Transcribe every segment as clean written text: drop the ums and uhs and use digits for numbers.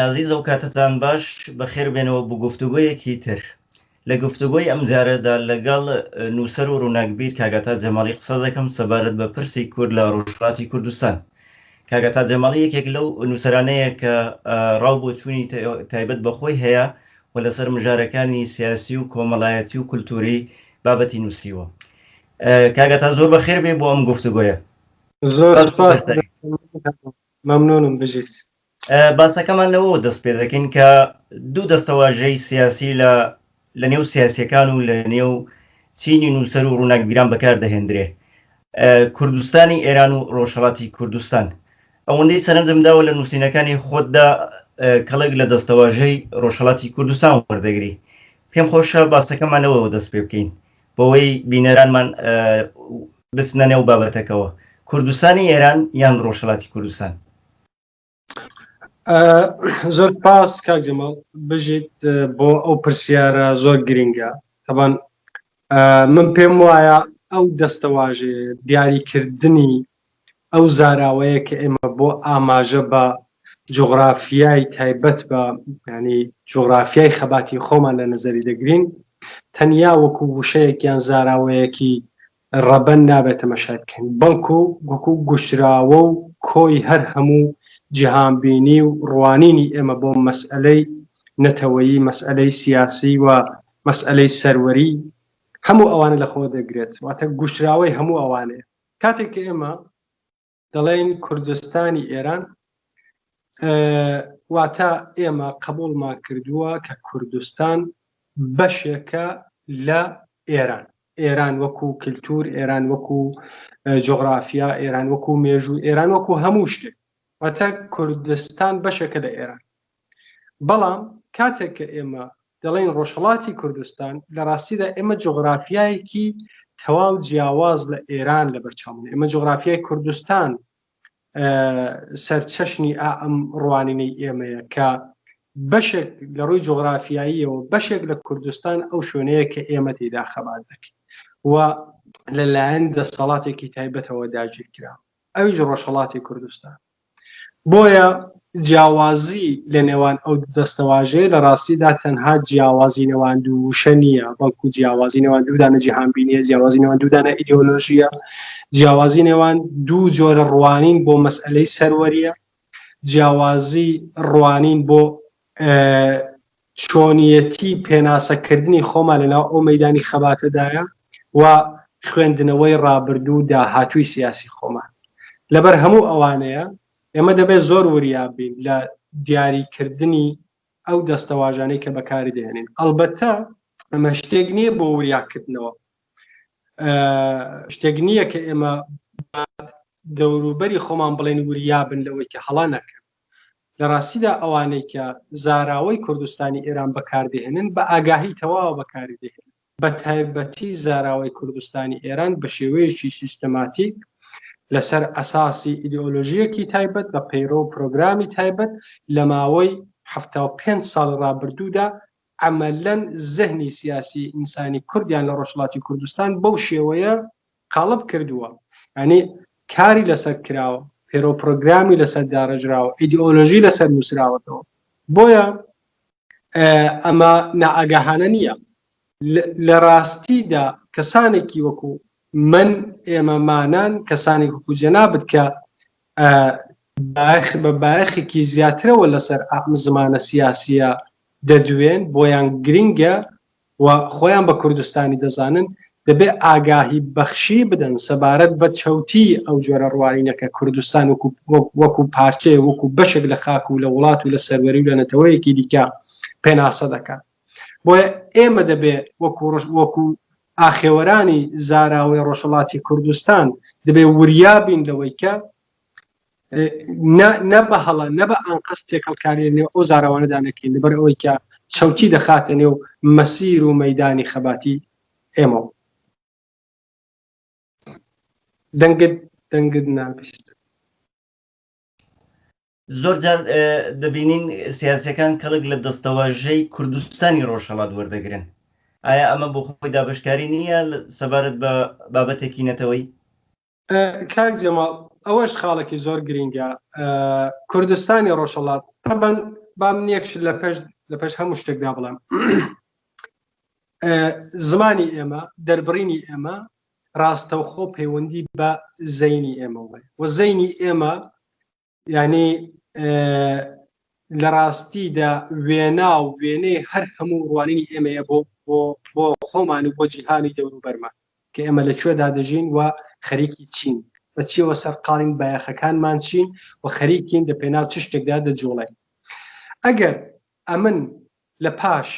ئازیز ئەو کاتەتان باش بەخێر بێنەوە بۆ گفتوگۆیەکی تر. لە گفتوگۆی ئەمجارەدا لەگەڵ نووسەر و ڕووناکبیر کاک عەتا جەماڵی قسە دەکەم سەبارەت بە پرسی کورد لە ڕۆژهەڵاتی کوردستان. کاک عەتا جەماڵی یەکێک لەو نووسەرانەیە کە ڕا و بۆچوونی تایبەت بە خۆی هەیە و لەسەر مژارەکانی سیاسی و کۆمەڵایەتی و کولتووری بابەتی نووسیوە. کاک عەتا زۆر بەخێر بێی بۆ ئەم گفتوگۆیە. زۆر سپاس مەمنونم بژیت. باسەکەمان لەوەوە دەست پێ دەکەین کە دوو دەستەواژەی سیاسی لە لە نێو سیاسیەکان و لە نێو چینی نووسەر و ڕووناکبیران بەکار دەهێندرێ کوردستانی ئێران و ڕۆژهەڵاتی کوردستان. ئەوەندەی سەرنجم داوە لە نووسینەکانی خۆتدا کەڵک لە دەستەواژەی ڕۆژهەڵاتی کوردستان وەردەگری. پێم خۆشە باسەکەمان لەوەوە دەست پێ بکەین بۆوەی بینەرانمان بچنە نێو بابەتەکەوە. کوردستانی ئێران یان ڕۆژهەڵاتی کوردستان؟ زۆر سپاس کاک جەماڵ بژیت بۆ ئەو پرسیارە زۆر گرنگە تەبان من پێم وایە ئەو دەستەواژێ دیاریکردنی ئەو زاراوەیە کە ئێمە بۆ ئاماژە بە جوغرافیای تایبەت بە ینی جوغرافیای خەباتی خۆمان لە نظری دەگرین تەنیا وەکو وشەیەک یان زاراوەیەکی ڕەبەن نابێت تەمەشای بکەین، بەڵکو وەکو گوشراوە و کۆی هەر هەموو جیهانبینی و ڕوانینی ئێمە بۆ مەسئەلەی نەتەوەیی، مەسئەلەی سیاسی و مەسئەلەی سەروەری، هەموو ئەوانە لە خۆ دەگرێت، واتە گوشراوەی هەموو ئەوانەیە. کاتێک کە ئێمە دەڵێین کوردستانی ئێران، واتە ئێمە قبوڵمان کردووە کە کوردستان بەشێکە لە ئێران. ئێران وەکو کلتور، ئێران وەکو جۆغرافیا، ئێران وەکو مێژوو، ئێران وەکو هەموو شتێک. واتە کوردستان بەشێکە لە ئێران. بەڵام کاتێک کە ئێمە دەڵێین ڕۆژهەڵاتی کوردستان، لە ڕاستیدا ئێمە جۆغرافیایەکی تەواو جیاواز لە ئێران لەبەرچاومانە. ئێمە جۆغرافیای کوردستان سەرچەشنی ئا ئەم ڕوانینەی ئێمەیە کە بەشێک لە ڕووی جۆغرافیاییەوە بەشێک لە کوردستان ئەو شوێنەیە کە ئێمە تێدا خەبات دەکەین و لەلایەن دەسەڵاتێکی تایبەتەوە داگیرکرا ئەویش ڕۆژهەڵاتی کوردستان. بۆیە جیاوازی لە نێوان ئەو دوو دەستەواژەیە لە ڕاستیدا تەنها جیاوازی نێوان دوو وشە نییە، بەڵکو جیاوازی نێوان دوو دانە جیهانبینیە، جیاوازی نێوان دوو دانە ئیدۆلۆژیە، جیاوازی نێوان دوو جۆرە ڕوانین بۆ مەسئلەی سەروەریە، جیاوازی ڕوانین بۆ چۆنیەتی پێناسەکردنی خۆمان لەناو ئەو مەیدانی خەباتەدایە و خوێندنەوەی ڕابردوو و داهاتووی سیاسی خۆمان. لەبەر هەموو ئەوانەیە ئێمە دەبێت زۆر وریا بین لە دیاریکردنی ئەو دەستەواژانەی کە بەکاری دەهێنین. ئەڵبەتە ئەمە شتێک نییە بۆ وریاکردنەوە، شتێک نییە کە ئێمە دەوروبەری خۆمان بڵێن وریا بن لەوەی کە هەڵە نەکەن. لە ڕاستیدا ئەوانەی کە زاراوەی کوردستانی ئێران بەکاردەهێنن بە ئاگاهی تەواوە بەکاری دەهێنن. بە تایبەتی زاراوەی کوردستانی ئێران بە شێوەیەکی سیستەماتیک لەسەر ئەساسی ئیدئۆلۆژییەکی تایبەت بە پەیڕەو و پرۆگرامی تایبەت لە ماوەی 75 ساڵی ڕابردوودا عەمەلەن زهنی سیاسی ئینسانی کوردیان لە ڕۆژهەڵاتی کوردستان بەو شێوەیە قاڵب کردووە یعنی کاری لەسەر کراوە پێرۆپرۆگرامی لەسەر داڕێژراوە ئیدئۆلۆژی لەسەر نووسراوەتەوە بۆیە ئەمە نائاگاهانە نییە لە ڕاستیدا کەسانێکی وەکو من ئێمەمانان کەسانێک وەکو جەنابت کە بە بایەخێکی زیاترەوە لەسەر ئەم زمانە سیاسیە دەدوێن بۆیان گرنگە و خۆیان بە کوردستانی دەزانن، دەبێ ئاگاهی بەخشی بدەن سەبارەت بە چەوتیی ئەو جۆرە ڕوانینە کە کوردستان وەکوو وەکوو پارچەیەک، وەکوو بەشێک لە خاک و لە وڵات و لە سەروەری و لە نەتەوەیەکی دیکە پێناسە دەکات. بۆیە ئێمە دەبێ وەکوو ڕۆژ وەکوو ئاخێوەرانی زاراوەی ڕۆژهەڵاتی کوردستان دەبێ وریا بین لەوەی کە نە بە هەڵە نە بە ئەنقەست تێکەڵکاری لە نێو ئەو زاراوانەدا نەکەین لەبەر ئەوەی کە چەوتی دەخاتە نێو مەسیر و مەیدانی خەباتی ئێمەوە. دەنگت دەنگت نابیست. زۆر جار دەبینین سیاسیەکان کەڵک لە دەستەواژەی کوردستانی ڕۆژهەڵات وەردەگرن. ئایا ئەمە بۆ خۆی دابەشکاری نییە سەبارەت بە بابەتێکی نەتەوەیی؟ کاک جەماڵ ئەوەش خاڵێکی زۆر گرینگە کوردستانی ڕۆژهەڵات تەبەن. با من یەک شت لە پێش لە پێش هەموو شتێکدا بڵێم زمانی ئێمە دەربڕینی ئێمە ڕاستەوخۆ پەیوەندی بە زەینی ئێمەوە و زەینی ئێمە یعنی لە ڕاستیدا وێنا و وێنەی هەر هەموو ڕوانینی ئێمەیە بۆ بۆ بۆ خۆمان و بۆ جیهانی دەوروبەرمان کە ئێمە لە کوێدا دەژین و خەریکی چین بە چیەوە سەرقاڵین بایەخەکانمان چین و خەریکین دە پێناو چ شتێکدا دەجوڵێن ئەگەر ئەمن لە پاش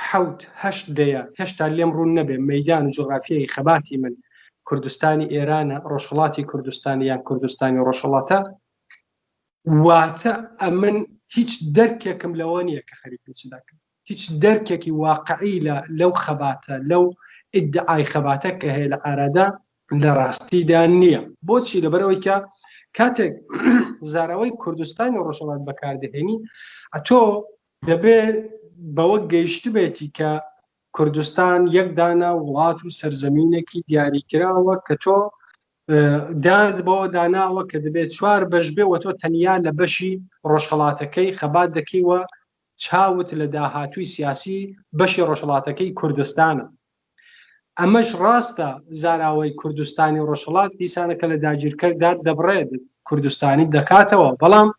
حەوت هەشت دەیە هێشتا لێم ڕوون نەبێ مەیدان و جوغرافیای خەباتی من کوردستانی ئێرانە، ڕۆژهەڵاتی کوردستان یان کوردستانی ڕۆژهەڵاتە، واتە ئەمن هیچ دەرکێکم لەوە نییە کە خەریکم چ دەکەم. هیچ دەرکێکی واقعی لە لەو خەباتە، لەو ئیدعای خەباتە کە هەیە لە ئارادا لە ڕاستیدا نییە. بۆچی؟ لەبەرئەوەی کە کاتێک زاراوەی کوردستانی ڕۆژهەڵات بەکاردەهێنی، ئەتۆ دەبێ بەوە گەیشتبێتی کە کوردستان یەک دانە وڵات و سەرزەمینێکی دیاریکراوە کە تۆ دانت بەوە داناوە کە دەبێت چوار بەش بێ و تۆ تەنیا لە بەشی ڕۆژهەڵاتەکەی خەبات دەکەی و چاوت لە داهاتووی سیاسی بەشی ڕۆژهەڵاتەکەی کوردستانە. ئەمەش ڕاستە زاراوەی کوردستانی ڕۆژهەڵات دیسانەکە لە داگیرکەر دات دەبڕێت کوردستانی دەکاتەوە بەڵام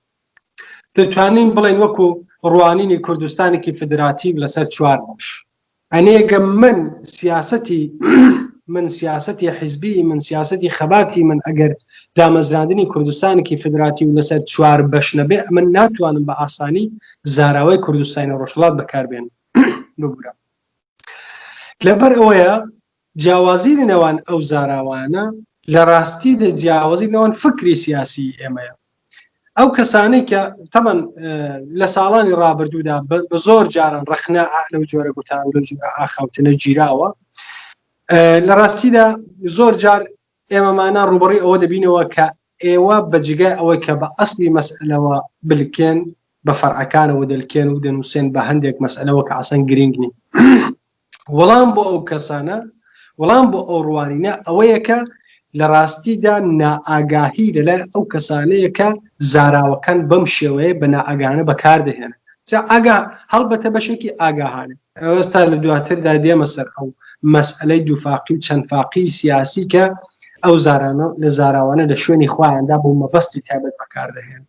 دەتوانین بڵێن وەکو ڕوانینی کوردستانێکی فدراتیڤ لەسەر چوار بەش ئەنێگە من سیاسەتی من سیاسەتی حیزبی من سیاسەتی خەباتی من ئەگەر دامەزراندنی کوردستانێکی فدراتی و لەسەر چوار بەش نەبێ ئەمن ناتوانم بە ئاسانی زاراوەی کوردستانی ڕۆژهەڵات بەکاربێنم ببورە لەبەر ئەوەیە جیاوازی لە نێوان ئەو زاراوانە لە ڕاستیدا جیاوازی نێوان فکری سیاسی ئێمەیە ئەو کەسانەی کە تەبەن لە ساڵانی ڕابردوودا بە زۆر جاران ڕەخنە لەو جۆرە گوتار و لەو جۆرە ئاخاوتنە گیراوە لە ڕاستیدا زۆر جار ئێمەمانە ڕوبڕی ئەوە دەبینەوە کە ئێوە بە جگای ئەوەی کە بە ئەسلی مەسئلەوە بلکێن بە فەرعەکانەوە دەلکێن و دەنووسێن بە هەندێک مەسئلەوە کە ئاسان گرنگ نین وەڵام بۆ ئەو کەسانە، وەڵام بۆ ئەو ڕوانینە ئەوەیە کە لە ڕاستیدا نائاگاهی لەلای ئەو کەسانەیە کە زاراوەکان بەم شێوەیە بە نائاگانە بەکاردەهێنن. جا ئاگا، هەڵبەتە بەشێکی ئاگاهانە. ئێستا لە دواتردا دێمە سەر ئەو مەسئەلەی دووفاقی و چەندفاقیی سیاسی کە ئەو زارانە لە زاراوانە لە شوێنی خۆیاندا بۆ مەبەستی تایبەت بەکاردەهێنن.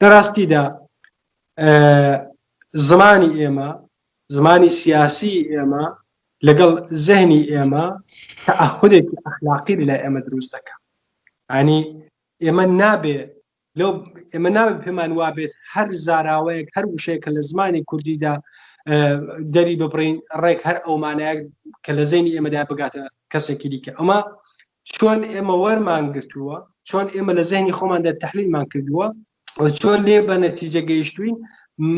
لە ڕاستیدا زمانی ئێمە زمانی سیاسی ئێمە لەگەڵ زهنی ئێمە تەعهودێکی ئەخلاقی لەلای ئێمە دروست دەکا ینی ئێمە نابێ لەو ئێمە نابێ پێمان وابێت هەر زاراوەیەک هەر وشەیە کە لە زمانی کوردیدا دەری ببڕین ڕێک هەر ئەو مانایەک کە لە زەینی ئێمەدا بگاتە کەسێکی دیکە ئەمە چۆن ئێمە وەرمان گرتووە چۆن ئێمە لە زهنی خۆماندا تحلیلمان کردووە و چۆن لێ بە نەتیجە گەیشتوین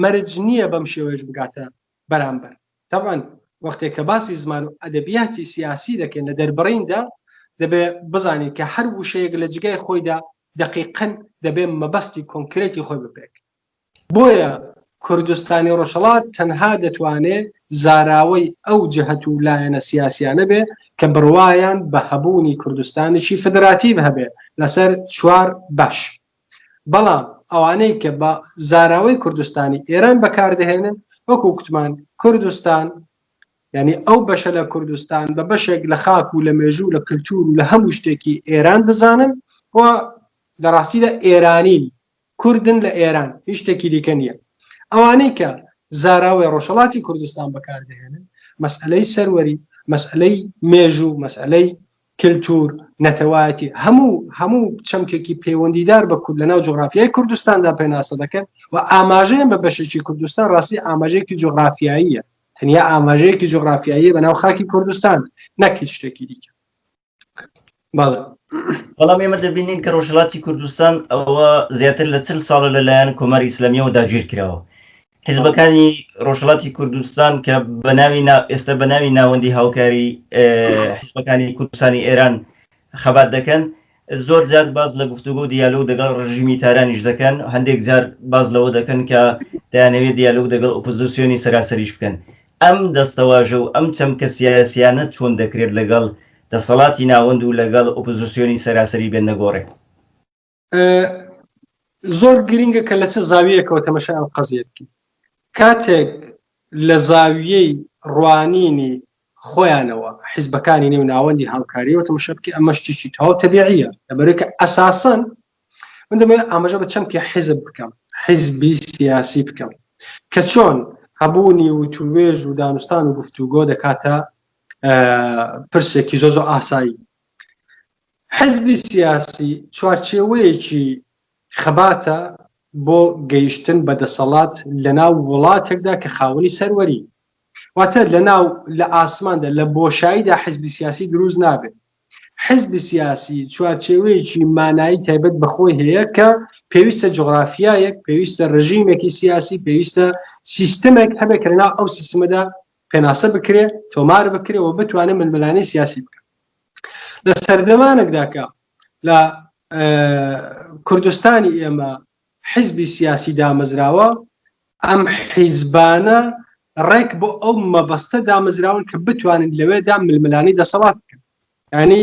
مەرج نییە بەم شێوەیەش بگاتە بەرامبەر تەبعەن وەختێک کە باسی زمان و ئەدەبیاتی سیاسی دەکەین لە دەربڕیندا دەبێ بزانین کە هەر وشەیەک لە جگای خۆیدا دقیقەن دەبێ مەبەستی کۆنکرێتی خۆی بپێک بۆیە کوردستانی ڕۆژهەڵات تەنها دەتوانێ زاراوەی ئەو جەهەت و لایەنە سیاسیانە بێ کە بڕوایان بە هەبوونی کوردستانێکی فدراتیڤ هەبێ لەسەر چوار بەش. بەڵام ئەوانەی کە بە زاراوەی کوردستانی ئێران بەکاردەهێنن وەکو کوتمان کوردستان یعنی ئەو بەشە لە کوردستان بە بەشێک لە خاک و لە مێژوو و لە کلتور و لە هەموو شتێکی ئێران دەزانن و لە ڕاستیدا ئێرانین کوردن لە ئێران هیچ شتێکی دیکە نییە ئەوانەی کە زاراوەی ڕۆژهەڵاتی کوردستان بەکاردەهێنن مەسئلەی سەروەری مەسئلەی مێژوو مەسئلەی کلتور، نەتەوایەتی، هەموو هەموو چەمکێکی پەیوەندیدار بە کورد لەناو جوغرافیای کوردستاندا پێناسە دەکەن و ئاماژەیان بە بەشێکی کوردستان ڕاستی ئاماژەیەکی جوغرافیاییە تەنیا ئاماژەیەکی جوغرافیاییە بەناو خاکی کوردستان نەک هیچ شتێکی دیکە بەڵێ. بەڵام ئێمە دەبینین کە ڕۆژهەڵاتی کوردستان ئەوە زیاتر لە چل ساڵە لەلایەن کۆماری ئیسلامیەوە داگیر کراوە حیزبەکانی ڕۆژهەڵاتی کوردستان کە بە ناوی ئێستا بە ناوی ناوەندی هاوکاری حیزبەکانی کوردستانی ئێران خەبات دەکەن زۆر جار باز لە گفتوگۆ و دیالۆگ دەگەڵ ڕژیمی تارانیش دەکەن هەندێک جار باز لەوە دەکەن کە دەیانەوێت دیالۆگ دەگەڵ ئۆپۆزیسیۆنی سەراسەریش بکەن ئەم دەستەواژە و ئەم چەمکە سیاسیانە چۆن دەکرێت لەگەڵ دەسەڵاتی ناوەند و لەگەڵ ئۆپۆزیسیۆنی سەراسەری بێننە گۆڕێ؟ زۆر گرینگە کە لە چ زاویەکەوە تەمەشای ئەم قەزیە بکەین. کاتێک لە زاویەی ڕوانینی خۆیانەوە حیزبەکانی نێو ناوەندی هاوکاریەوە تەمەشا بکەی ئەمە شتێکی تەواو تەبیعیە، لەبەرئەوەی کە ئەساسەن من دەمەوێت ئاماژە بە چەمکی حیزب بکەم، حیزبی سیاسی بکەم کە چۆن هەبوونی وتووێژ و دانوستان و گفتوگۆ دەکاتە پرسێکی زۆر زۆر ئاسایی. حیزبی سیاسی چوارچێوەیەکی خەباتە بۆ گەیشتن بە دەسەڵات لەناو وڵاتێکدا کە خاوەنی سەروەری، واتە لەناو لە ئاسماندا لە بۆشاییدا حیزبی سیاسی دروست نابێت. حیزبی سیاسی چوارچێوەیەکی مانایی تایبەت بە خۆی هەیە کە پێویستە جوغرافیایەک، پێویستە ڕژیمێکی سیاسی، پێویستە سیستمێک هەبێت کە لەناو ئەو سیستمەدا پێناسە بکرێ، تۆمار بکرێ و بتوانێت ململانێی سیاسی بکات. لە سەردەمانێکدا کە لە کوردستانی ئێمە حیزبی سیاسی دامەزراوە، ئەم حیزبانە ڕێک بۆ ئەو مەبەستە دامەزراون کە بتوانن لەوێدا ململانێی دەسەڵات بکەن. یعنی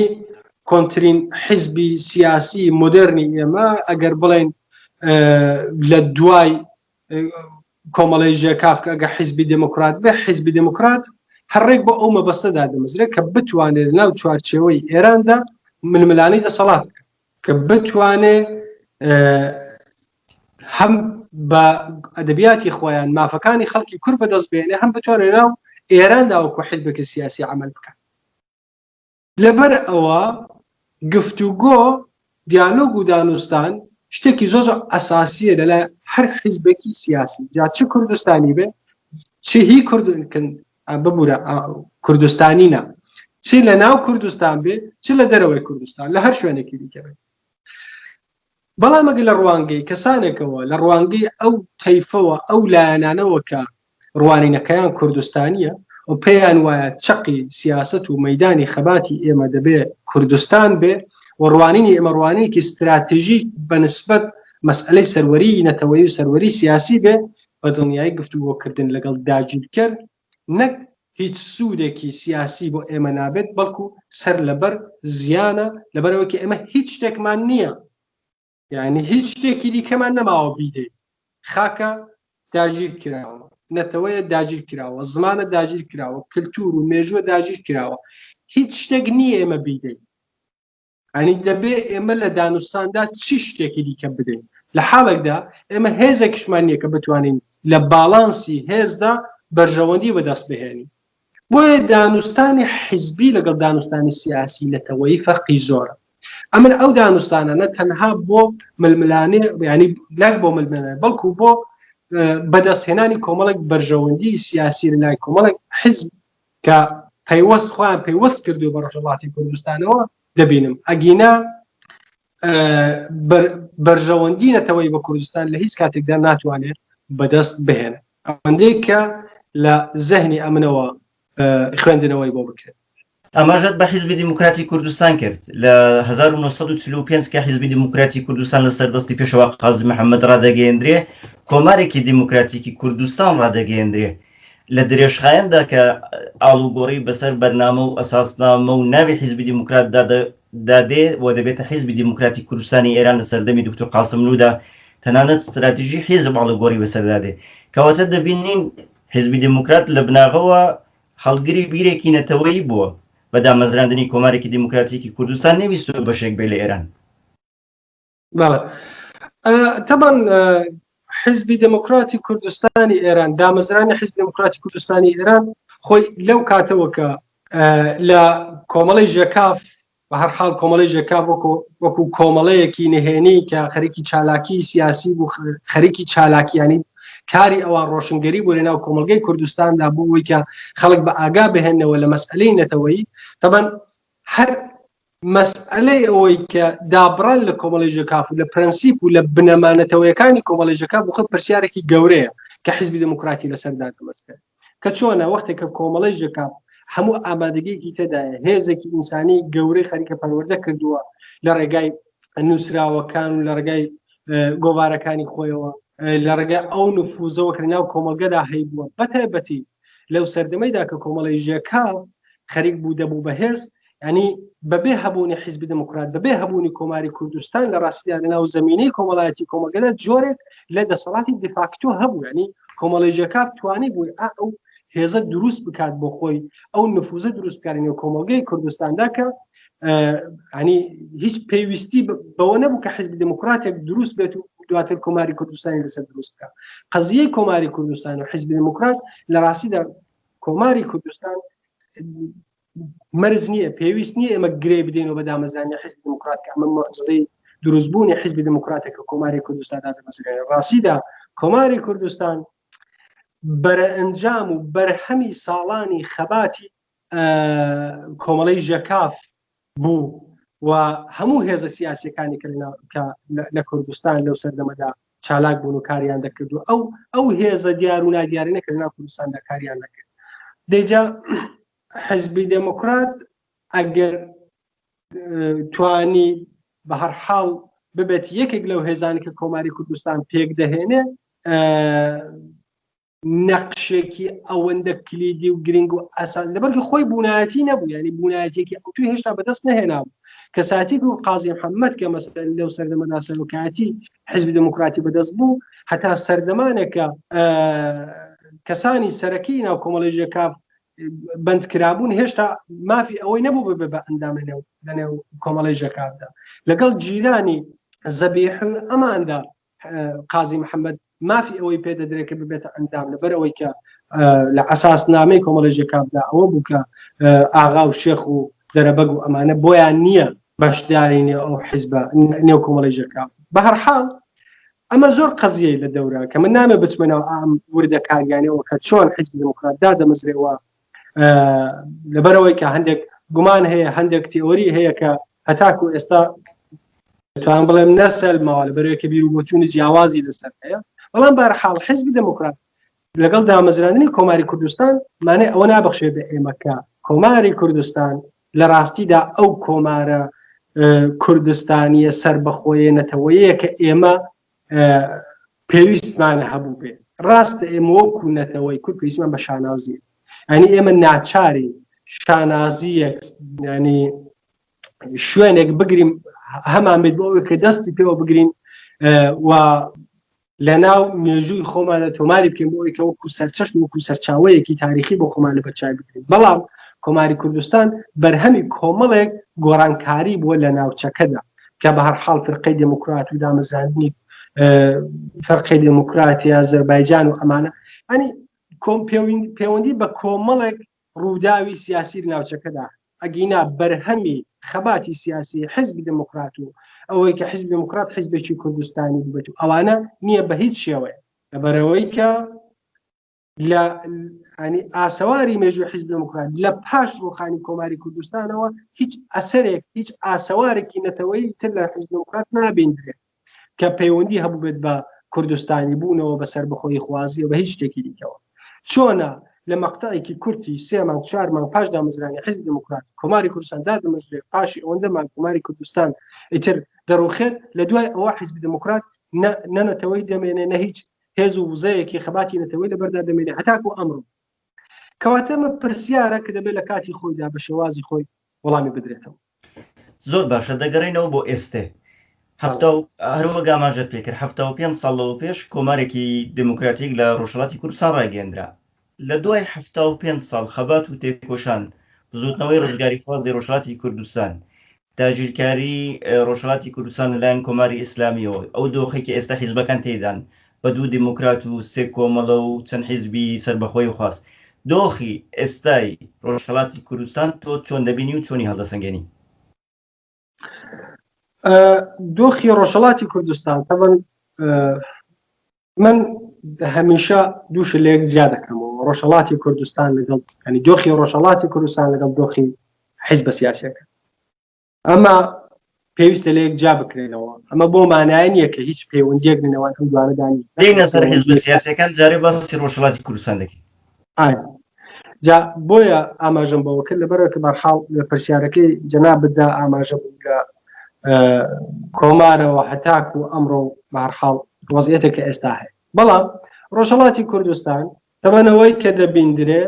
کۆنترین حیزبی سیاسی مۆدێرنی ئێمە ئەگەر بڵێن لە دوای کۆمەڵەی ژێکاف کە ئەگە حیزبی دێموکرات بێ، حیزبی دێموکرات هەر ڕێک بۆ ئەو مەبەستە دادەمەزرێت کە بتوانێت لەناو چوارچێوەی ئێراندا ململانێی دەسەڵات بکات، کە بتوانێت هەم بە ئەدەبیاتی خۆیان مافەکانی خەڵکی کورد بەدەست بێنێ، هەم بتوانێت لەناو ئێراندا وەکو حیزبێکی سیاسی عەمەل بکات. لەبەر ئەوە گفتوگۆ، دیالۆگ و دانوستان شتێکی زۆر زۆر ئەساسییە لەلای هەر حیزبێکی سیاسی، جا چ کوردستانی بێ چ هی کورد ببورە کوردستانی نا، چ لە ناو کوردستان بێ چ لە دەرەوەی کوردستان لە هەر شوێنێکی دیکە بێت. بەڵام ئەگەر لە ڕوانگەی کەسانێکەوە، لە ڕوانگەی ئەو تەیفەوە، ئەو لایەنانەوە کە ڕوانینەکەیان کوردستانییە و پێیان وایە چەقی سیاسەت و مەیدانی خەباتی ئێمە دەبێ کوردستان بێ و ڕوانینی ئێمە ڕوانینێکی ستراتیژی بە نسبەت مەسئەلەی سەروەریی نەتەوەیی و سەروەری سیاسی بێ، بە دڵنیایی گفتوگۆکردن لەگەڵ داگیرکەر نەک هیچ سوودێکی سیاسی بۆ ئێمە نابێت، بەڵکو سەر لەبەر زیانە، لەبەرئەوەی کە ئێمە هیچ شتێکمان نییە، یعنی هیچ شتێکی دیکەمان نەماوە بیدەین. خاکە داگیر کراوە، نەتەوەیە داگیر کراوە، زمانە داگیر کراوە، کلتور و مێژووە داگیر کراوە، هیچ شتێک نییە ئێمە بیدەین. ئەنی دەبێ ئێمە لە دانوستاندا چی شتێکی دیکە بدەین لە حاڵێکدا ئێمە هێزێکیشمان نییە کە بتوانین لە باڵانسی هێزدا بەرژەوەندی بەدەست بهێنین. بۆیە دانوستانی حیزبی لەگەڵ دانوستانی سیاسی نەتەوەیی فەرقی زۆرە. ئەمن ئەو دانوستانانە تەنها بۆ ململانێ یانی نەک بۆ ململانێ بەڵکو بۆ بەدەستهێنانی کۆمەڵێک بەرژەوەندی سیاسی لە لای کۆمەڵێک حیزب کە پەیوەست خۆیان پەیوەست کردو بە ڕۆژهەڵاتی کوردستانەوە دەبینم ئەگینا بەرژەوەندی نەتەوەی بە کوردستان لە هیچ کاتێکدا ناتوانێت بەدەست بهێنێت ئەوەندەی کە لە زەهنی ئەمنەوە خوێندنەوەی بۆ بکرێت. ئاماژەت بە حیزبی دیموکراتی کوردستان کرد، لە 1945 کە حیزبی دیموکراتی کوردستان لەسەر دەستی پێشەوا قازی محەممەد ڕادەگەیەندرێ، کۆمارێکی دیموکراتیکی کوردستان ڕادەگەیەندرێ. لە درێژخایەندا کە ئاڵوگۆڕی بەسەر بەرنامە و ئەساسنامە و ناوی حیزبی دیموکراتدا دا دێ و دەبێتە حیزبی دیموکراتی کوردستانی ئێران لە سەردەمی دوکتور قاسملوودا تەنانەت ستراتیژی حیزب ئاڵوگۆڕی بەسەردا دێ. کەواتە دەبینین حیزبی دیموکرات لە بناغەوە هەڵگری بیرێکی نەتەوەیی بووە، بە دامەزراندنی کۆمارێکی دیموکراتیکی کوردستان نەیویستووە بەشێک بێ لە ئێران. بەڵێ تەبان حزبی دێموکراتی کوردستانی ئێران دامەزرانی حزبی دێموکراتی کوردستانی ئێران خۆی لەو کاتەوە کە لە کۆمەڵی ژێکاف بە هەر حاڵ کۆمەڵی ژێکاف وەکو وەکو کۆمەڵەیەکی نهێنی کە خەریکی چالاکی سیاسی بوو خەریکی چالاکیانی کاری ئەوان ڕۆشنگەری بۆ لەناو کۆمەڵگەی کوردستاندا بۆ ئەوەی کە خەڵک بە ئاگا بهێنەوە لە مەسئلەی نەتەوەیی تەبەن هەر مەسئەلەی ئەوەی کە دابڕان لە کۆمەڵی ژێکاف و لە پرەنسیپ و لە بنەما نەتەوەیەکانی کۆمەڵی ژێکاف بۆ خۆی پرسیارێکی گەورەیە کە حیزبی دێموکراتی لەسەر دادەمەزرێت کە چۆنە وەختێک کە کۆمەڵی ژێکاف هەموو ئامادەگیەکی تێدایە هێزێکی ئینسانی گەورەی خەریکە پەروەردە کردووە لە ڕێگای نووسراوەکان و لە ڕێگای گۆڤارەکانی خۆیەوە لە ڕێگای ئەو نفوزەوە کە ناو کۆمەڵگەدا هەیبووە بەتایبەتی لەو سەردەمەیدا کە کۆمەڵی ژێکاف خەریک بوو دەبوو بەهێز. ینی بەبێ هەبوونی حیزبی دموکرات بەبێ هەبوونی کۆماری کوردستان لە ڕاستیدا لەناو زمینەی کۆمەڵایەتی کۆمەگەدا جۆرێک لە دەسەڵاتی دیفاکتۆ هەبوو ینی کۆمەڵی ژێکاف توانی بووی ئەو هێزە دروست بکات بۆ خۆی ئەو نفوزە دروست بکات نێو کۆمەڵگەی کوردستاندا کە ینی هیچ پێویستی بەوە نەبوو کە حزبی دموکراتێک دروست بێت و دواتر کۆماری کوردستانی لەسەر دروست بکە قەزیەی کۆماری کوردستان و حزبی دموکرات لە ڕاستیدا کۆماری کوردستان مەرج نییە پێویست نییە ئێمە گرێ بدەینەوە بە دامەزرانی حزبی دموکرات کە ئەمە معجزەی دروستبوونی حزبی دموکراتە کە کۆماری کوردستان دادەمەزرێنێ ڕاستیدا کۆماری کوردستان بەرەئەنجام و بەرهەمی ساڵانی خەباتی کۆمەڵەی ژەکاف بوو و هەموو هێزە سیاسەکانی کە لە کوردستان لەو سەردەمەدا چالاک بوون و کاریان دەکرد و ئەو ئەو هێزە دیار و نادیارینە کە لەناو کوردستاندا کاریان دەکرد دەیجا حزبی دێموکرات ئەگەر توانی بە هەر حاڵ ببێت یەکێک لەو هێزانی کە کۆماری کوردستان پێک دەهێنێ نەقشێکی ئەوەندە کلیدی و گرنگ و ئەساس لەبەرکە خۆی بوونایەتی نەبوو ینی بوونایەتێکی ئەوتوی هێشتا بەدەست نەهێنابوو کەساتێک و قازی محەممەد کە مەسەلەن لەو سەردەمەدا سەرۆکایەتی حزبی دموکراتی بەدەست بوو هەتا سەردەمانێکە کەسانی سەرەکی ناو کۆمەڵی ژێکاف بەند کرابوون هێشتا مافی ئەوەی نەبوو ببێ بە ئەندام لەنێو لەنێو کۆمەڵی ژێکافدا لەگەڵ جیرانی زەبیح ئەماندا قازی محەممەد مافی ئەوەی پێ دەدرێت کە ببێتە ئەندام لەبەر ئەوەی کە لە ئەساس نامەی کۆمەڵی ژێکافدا ئەوە بوو کە ئاغا و شێخ و دەرەبەگ و ئەمانە بۆیان نییە بەشداری نێو ئەو حیزبە نێو کۆمەڵی ژێکاف بە هەر حاڵ ئەمە زۆر قەزیەی لە دەورە کە من نامێ بچمە ناو ئەم وردەکاریانەوە کە چۆن حیزبی دێموکرات دادەمەزرێەوە لەبەرەوەی کە هەندێک گومان هەیە هەندێک تئۆری هەیە کە هەتاکو ئێستا توان بڵێم نەسەلماوە لەبەرەوەی کە بیر و بۆچوونی جیاوازی لەسەر هەیە بەڵام بەرحاڵ حیزبی دێموکرات لەگەڵ دامەزراندنی کۆماری کوردستان مانای ئەوە نابەخشێت بە ئێمە کە کۆماری کوردستان لە ڕاستیدا ئەو کۆمارە کوردستانیە سەربەخۆیە نەتەوەیە کە ئێمە پێویستمان هەبوو بێ ڕاستە ئێمە وەکو نەتەوەی کورد پێویستمان بە شانازیە ینی ئێمە ناچارین شانازیەک ینی شوێنێک بگرین هەمان بێت بۆ ئەوەی کە دەستی پێوە بگرین و لە ناو مێژووی خۆمانە تۆماری بکەین بۆ ئەوەی کە وەکو سەرچەشن وەکو سەرچاوەیەکی تاریخی بۆ خۆمان لە بەرچاوی بگرین بەڵام کۆماری کوردستان بەرهەمی کۆمەڵێک گۆڕانکاری بووە لە ناوچەکەدا کە بە هەر حاڵ فرقەی دێموکرات و دامەزراندنی فەرقی دێموکراتی ئازەربایجان و ئەمانە ئەنی کۆم پەیوەندی بە کۆمەڵێک ڕووداوی سیاسی لە ناوچەکەدا، ئەگینا بەرهەمی خەباتی سیاسی حیزبی دێموکرات و ئەوەی کە حیزبی دێموکرات حیزبێکی کوردستانی بووبێت و ئەوانە نییە بە هیچ شێوەیەک. لەبەرئەوەی کە لە ینی ئاسەواری مێژووی حیزبی دێموکرات لە پاش ڕووخانی کۆماری کوردستانەوە هیچ ئەسەرێک هیچ ئاسەوارێکی نەتەوەیی تر لە حیزبی دێموکرات نابیندرێت. کە پەیوەندی هەبووبێت بە کوردستانی بوونەوە بە سەربەخۆیی خوازیەوە بە هیچ شتێکی دیکەوە چۆنە لە مەقتەعێکی کورتی سێ مانگ چوار مانگ پاش دامەزرانی حیزبی دێموکرات کۆماری کوردستان دادەمەزرێت پاشی ئەوەندە مانگ کۆماری کوردستان ئیتر دەڕوخێت لە دوای ئەوە حیزبی دێموکرات نە نەتەوەی دەمێنێ نە هیچ هێز و وزەیەکی خەباتی نەتەوەی لەبەردا دەمێنێ هەتاکو ئەمڕۆ کەواتە ئەمە پرسیارە کە دەبێت لە کاتی خۆیدا بە شێوازی خۆی وەڵامی بدرێتەوە. زۆر باشە دەگەڕێینەوە بۆ ئێستێ. هەفتا و هەروەک ئاماژەت پێکرد 75 ساڵ لەوە پێش کۆمارێکی دێموکراتیک لە ڕۆژهەڵاتی کوردستان ڕاگەیەندرا. لە دوای 75 ساڵ خەبات و تێکۆشان بزووتنەوەی ڕزگاریخوازی ڕۆژهەڵاتی کوردستان، داگیرکاری ڕۆژهەڵاتی کوردستان لەلایەن کۆماری ئیسلامییەوە، ئەو دۆخەی کە ئێستا حیزبەکان تێیدان بە دوو دێموکرات و سێ کۆمەڵە و چەند حیزبی سەربەخۆی خواست، دۆخی ئێستای ڕۆژهەڵاتی کوردستان تۆ چۆن دەبینی و چۆنی هەڵدەسەنگێنی؟ دۆخی ڕۆژهەڵاتی کوردستان تەبەن من هەمیشە دووش لە یەک جیا دەکەمەوە ڕۆژهەڵاتی کوردستان لەگەڵ ینی دۆخی ڕۆژهەڵاتی کوردستان لەگەڵ دۆخی حیزبە سیاسەکە ئەمە پێویستە لە یەک جیا بکرێنەوە ئەمە بۆ مانای نییە کە هیچ پەیوەندیەک لە نێوان ئەم دوانەدا نییە دێینە سەر حیزبە سیاسەکان جارێ باسی ڕۆژهەڵاتی کوردستان دەکەین ئایا جا بۆیە ئاماژەم بەوە کرد لەبەرەوە کە بەرحاڵ لە پرسیارەکەی جەنابتدا ئاماژە بوو لە کۆمارەوە هەتاکو ئەمڕۆ بەهەرحاڵ وەزعیەتێک کە ئێستا هەیە بەڵام ڕۆژهەڵاتی کوردستان تەمەنەوەی کە دەبیندرێ.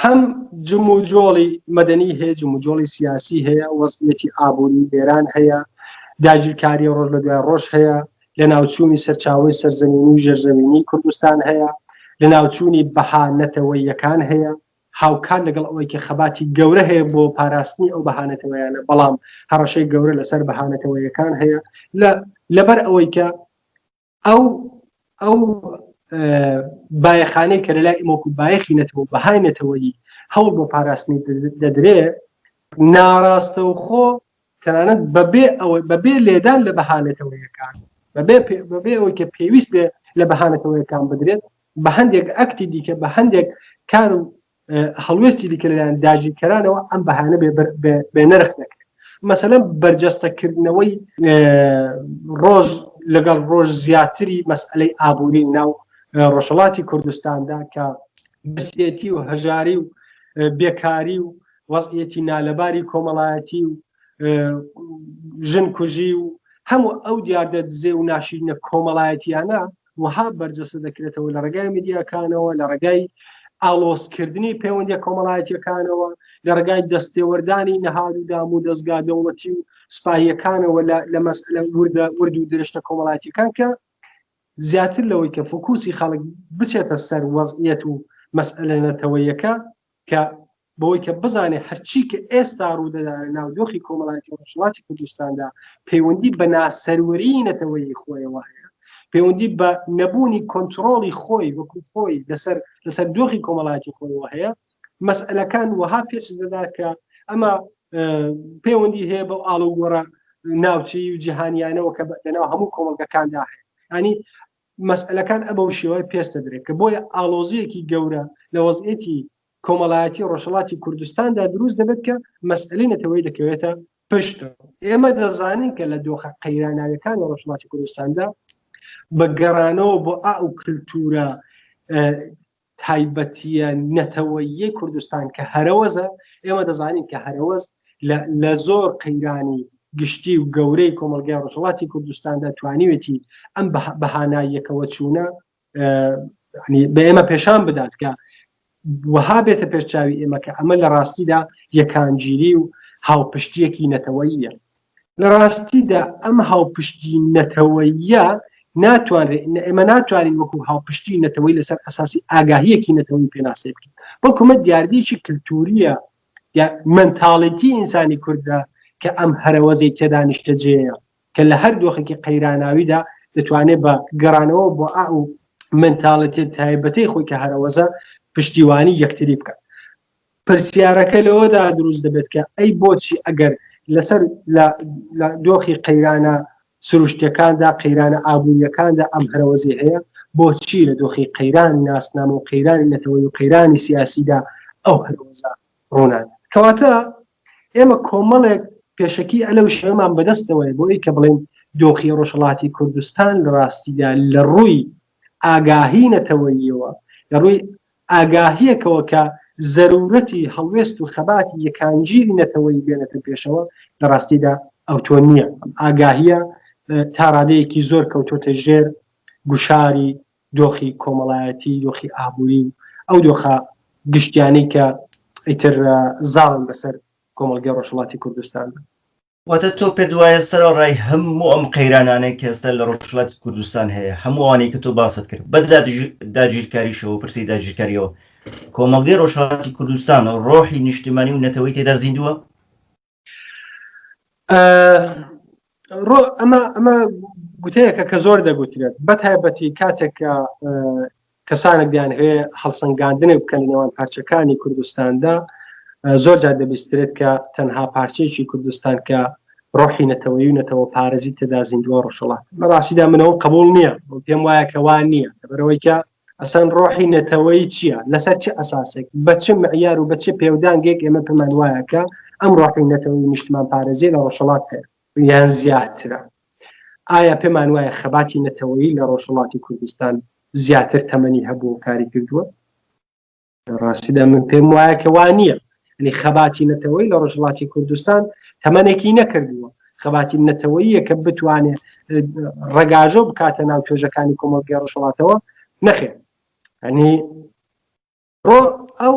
هەم جموجۆڵی مەدەنی هەیە، جموجۆڵی سیاسی هەیە، وەزعیەتی ئابووری ئێران هەیە، داگیرکاری ڕۆژ لە دوای ڕۆژ هەیە، لەناوچوونی سەرچاوەی سەرزەمینی و ژێرزەمینی کوردستان هەیە، لەناوچوونی بەها نەتەوەییەکان هەیە، هاوکات لەگەڵ ئەوەی کە خەباتی گەورە هەیە بۆ پاراستنی ئەو بەها نەتەوەیانە، بەڵام هەڕەشەی گەورە لەسەر بەها نەتەوەیەکان هەیە لە لەبەر ئەوەی کە ئەو ئەو بایەخانەی کە لەلای ئێمە وەکو بایەخی نەتەوە بەهای نەتەوەیی هەوڵ بۆ پاراستنی دەدرێ ناڕاستەوخۆ تەنانەت بەبێ ئەوەی بەبێ لێدان لە بەها نەتەوەیەکان بەبێ بەبێ ئەوەی کە پێویست بێ لە بەها نەتەوەیەکان بدرێت بە هەندێک ئەکتی دیکە بە هەندێک کار و هەڵوێستی دیکە لەلایەن داگیرکەرانەوە ئەم بەهانە بێ نرخ دەکرێت مەسەلەن بەرجەستەکردنەوەی ڕۆژ لەگەڵ ڕۆژ زیاتری مەسئلەی ئابووری ناو ڕۆژهەڵاتی کوردستاندا کە برسێتی و هەژاری و بێکاری و وەزعیەتی نالەباری کۆمەڵایەتی و ژن کوژی و هەموو ئەو دیاردە دزێ و ناشیرینە کۆمەڵایەتیانە وەها بەرجەستە دەکرێتەوە لە ڕێگای میدیاکانەوە لە ڕێگای ئاڵۆزکردنی پەیوەندیە کۆمەڵایەتیەکانەوە لە ڕێگای دەستێوەردانی نەهاد و دام و دەستگا دەوڵەتی و سپاهیەکانەوە لە مەسئلە وردە ورد و درشتە کۆمەڵایەتیەکان کە زیاتر لەوەی کە فوکوسی خەڵک بچێتە سەر وەزعیەت و مەسئلە نەتەوەیەکە کە بەوەی کە بزانێت هەرچی کە ئێستا ڕوودەدا لە ناو دۆخی کۆمەڵایەتی ڕۆژهەڵاتی کوردستاندا پەیوەندی بە ناسەروەریی نەتەوەیی خۆیەوە هەیە پەیوەندی بە نەبوونی کۆنتترۆڵی خۆی وەکو خۆی لەسەر لەسەر دۆخی کۆمەڵایەتی خۆیەوە هەیە مەسئلەکان وەها پێچ دەدا کە ئەمە پەیوەندی هەیە بەو ئاڵوگۆڕە ناوچەی و جیهانیانەوە کە لەناو هەموو کۆمەڵگەکاندا هەیە ینی مەسئلەکان ئەبەو شێوەیە پێست دەدرێت کە بۆیە ئاڵۆزییەکی گەورە لە وەزعیەتی کۆمەڵایەتی ڕۆژهەڵاتی کوردستاندا دروست دەبێت کە مەسئلەی نەتەوەیی دەکەوێتە پشتەوە. ئێمە دەزانین کە لە دۆخە قەیراناویەکانی ڕۆژهەڵاتی کوردستاندا بە گەڕانەوە بۆ ئەو کلتورە تایبەتییە نەتەوەییەی کوردستان کە هەرەوەزە، ئێمە دەزانین کە هەرەوەز لە زۆر قەیرانی گشتی و گەورەی کۆمەڵگای ڕۆژهەڵاتی کوردستاندا توانیوێتی ئەم بەهاناییەکەوە چوونە بە ئێمە پێشان بدات کە وەها بێتە پێش چاوی ئێمە کە ئەمە لە ڕاستیدا یەکانگیری و هاوپشتیەکی نەتەوەییە. لە ڕاستیدا ئەم هاوپشتی نەتەوەییە ناتوانرێت ئێمە ناتوانین وەکو هاوپشتی نەتەوەی لەسەر ئەساسی ئاگاهیەکی نەتەوەی پێناسەی بکەین بەڵکو ئەمە دیاردەیەکی کلتوریە منتاڵێتی ئینسانی کوردە کە ئەم هەرەوەزەی تێدا نیشتەجێیە کە لە هەر دۆخێکی قەیراناویدا دەتوانێت بە گەڕانەوە بۆ ئەو منتاڵێتیە تایبەتەی خۆی کە هەرەوەزە پشتیوانی یەکتری بکات. پرسیارەکە لەوەدا دروست دەبێت کە ئەی بۆچی ئەگەر لەسەر لە دۆخی قەیرانە سروشتیەکاندا قەیرانە ئابووریەکاندا ئەم هەرەوەزی هەیە بۆچی لە دۆخی قەیرانی ناسنامە و قەیرانی نەتەوەی و قەیرانی سیاسیدا ئەو هەرەوەزە ڕوونادات کەواتە ئێمە کۆمەڵێک پێشەکی ئەلەو شێوەمان بەدەستەوەیە بۆ ئەوی کە بڵێن دۆخی ڕۆژهەڵاتی کوردستان لە ڕاستیدا لە ڕووی ئاگاهی نەتەوەییەوە لە ڕووی ئاگاهییەکەوە کە زەرورەتی هەڵوێست و خەباتی یەکانگیری نەتەوەیی بێنێتە پێشەوە، لە ڕاستیدا ئەوتۆ نییە. ئەم ئاگاهییە تا ڕادەیەکی زۆر کەوتۆتە ژێر گوشاری دۆخی کۆمەڵایەتی، دۆخی ئابووری و ئەو دۆخە گشتیانەی کە ئیتر زاڵن بەسەر کۆمەڵگەی ڕۆژهەڵاتی کوردستاندا. واتە تۆ پێت وایە سەرەڕای هەموو ئەم قەیرانانەی کە ئێستا لە ڕۆژهەڵاتی کوردستان هەیە، هەموو ئەوانەی کە تۆ باست کرد، بە داگیرکاریشەوە، پرسی داگیرکارییەوە، کۆمەڵگەی ڕۆژهەڵاتی کوردستان ڕۆحی نیشتمانی و نەتەوەی تێدا زیندووە؟ ڕۆ ئەمە ئەمە گوتەیەکە کە زۆر دەگوترێت بە تایبەتی کاتێک کە کەسانێک دەیانهەوێ هەڵسەنگاندنێک بکەن لە نێوان پارچەکانی کوردستاندا زۆر جار دەبیسترێت کە تەنها پارچەیەکی کوردستان کە ڕۆحی نەتەوەیی و نەتەوە پارێزی تێدا زیندووە ڕۆژهەڵات لە ڕاستیدا منەوە قبول نییە پێم وایە کە وا نییە لەبەرئەوەی کە ئەسەن ڕۆحی نەتەوەیی چییە لەسەر چ ئەساسێک بە چ معیار و بە چ پێودانگێک ئێمە پێمان وایە کە ئەم ڕۆحی نەتەوەی نیشتمان پارێزی لە ڕۆژهەڵات هەیە یان زیاترە ئایا پێمان وایە خەباتی نەتەوەیی لە ڕۆژهەڵاتی کوردستان زیاتر تەمەنی هەبووە و کاری کردووە؟ لە ڕاستیدا من پێم وایە کە وا نییە. یعنی خەباتی نەتەوەیی لە ڕۆژهەڵاتی کوردستان تەمەنێکی نەکردووە. خەباتی نەتەوەییە کە بتوانێ ڕەگاژۆ بکاتە ناو توێژەکانی کۆمەڵگەی ڕۆژهەڵاتەوە نەخێر. یعنی ڕۆ ئەو.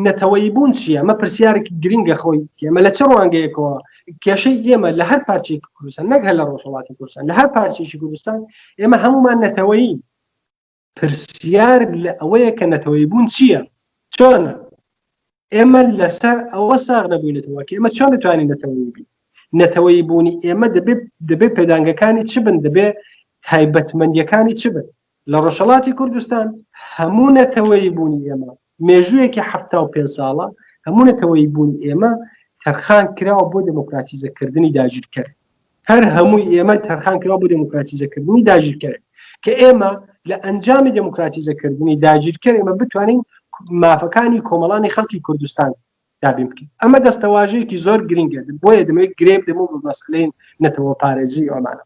نەتەوەیی بوون چییە؟ ئەمە پرسیارێکی گرنگە خۆی ئێمە لە چ ڕوانگەیەکەوە کێشەی ئێمە لە هەر پارچەیەکی کوردستان نەک هەر لە ڕۆژهەڵاتی کوردستان لە هەر پارچەیەکی کوردستان ئێمە هەمومان نەتەوەیی پرسیار لە ئەوەیە کە نەتەوەیی بوون چییە؟ چۆنە؟ ئێمە لەسەر ئەوە ساغ نەبووینەتەوە کە ئێمە چۆن دەتوانین نەتەوەیی بین نەتەوەیی بوونی ئێمە دەبێت دەبێت پێدانگەکانی چ بن دەبێت تایبەتمەندیەکانی چ بن لە ڕۆژهەڵاتی کوردستان هەموو نەتەوەیی بوونی ئێمە مێژوویەکی 75 ساڵە هەموو نەتەوەیی بوونی ئێمە تەرخان کراوە بۆ دێموکراتیزەکردنی داگیرکەر هەر هەمووی ئێمە تەرخان کراوە بۆ دێموکراتیزەکردنی داگیرکەر کە ئێمە لە ئەنجامی دێموکراتیزەکردنی داگیرکەر ئێمە بتوانین مافەکانی کۆمەڵانی خەڵکی کوردستان دابین بکەین ئەمە دەستەواژەیەکی زۆر گرنگە بۆیە دەمەوێت گرێ بدەم و بە مەسئلەی نەتەوە پارێزی ئەمانە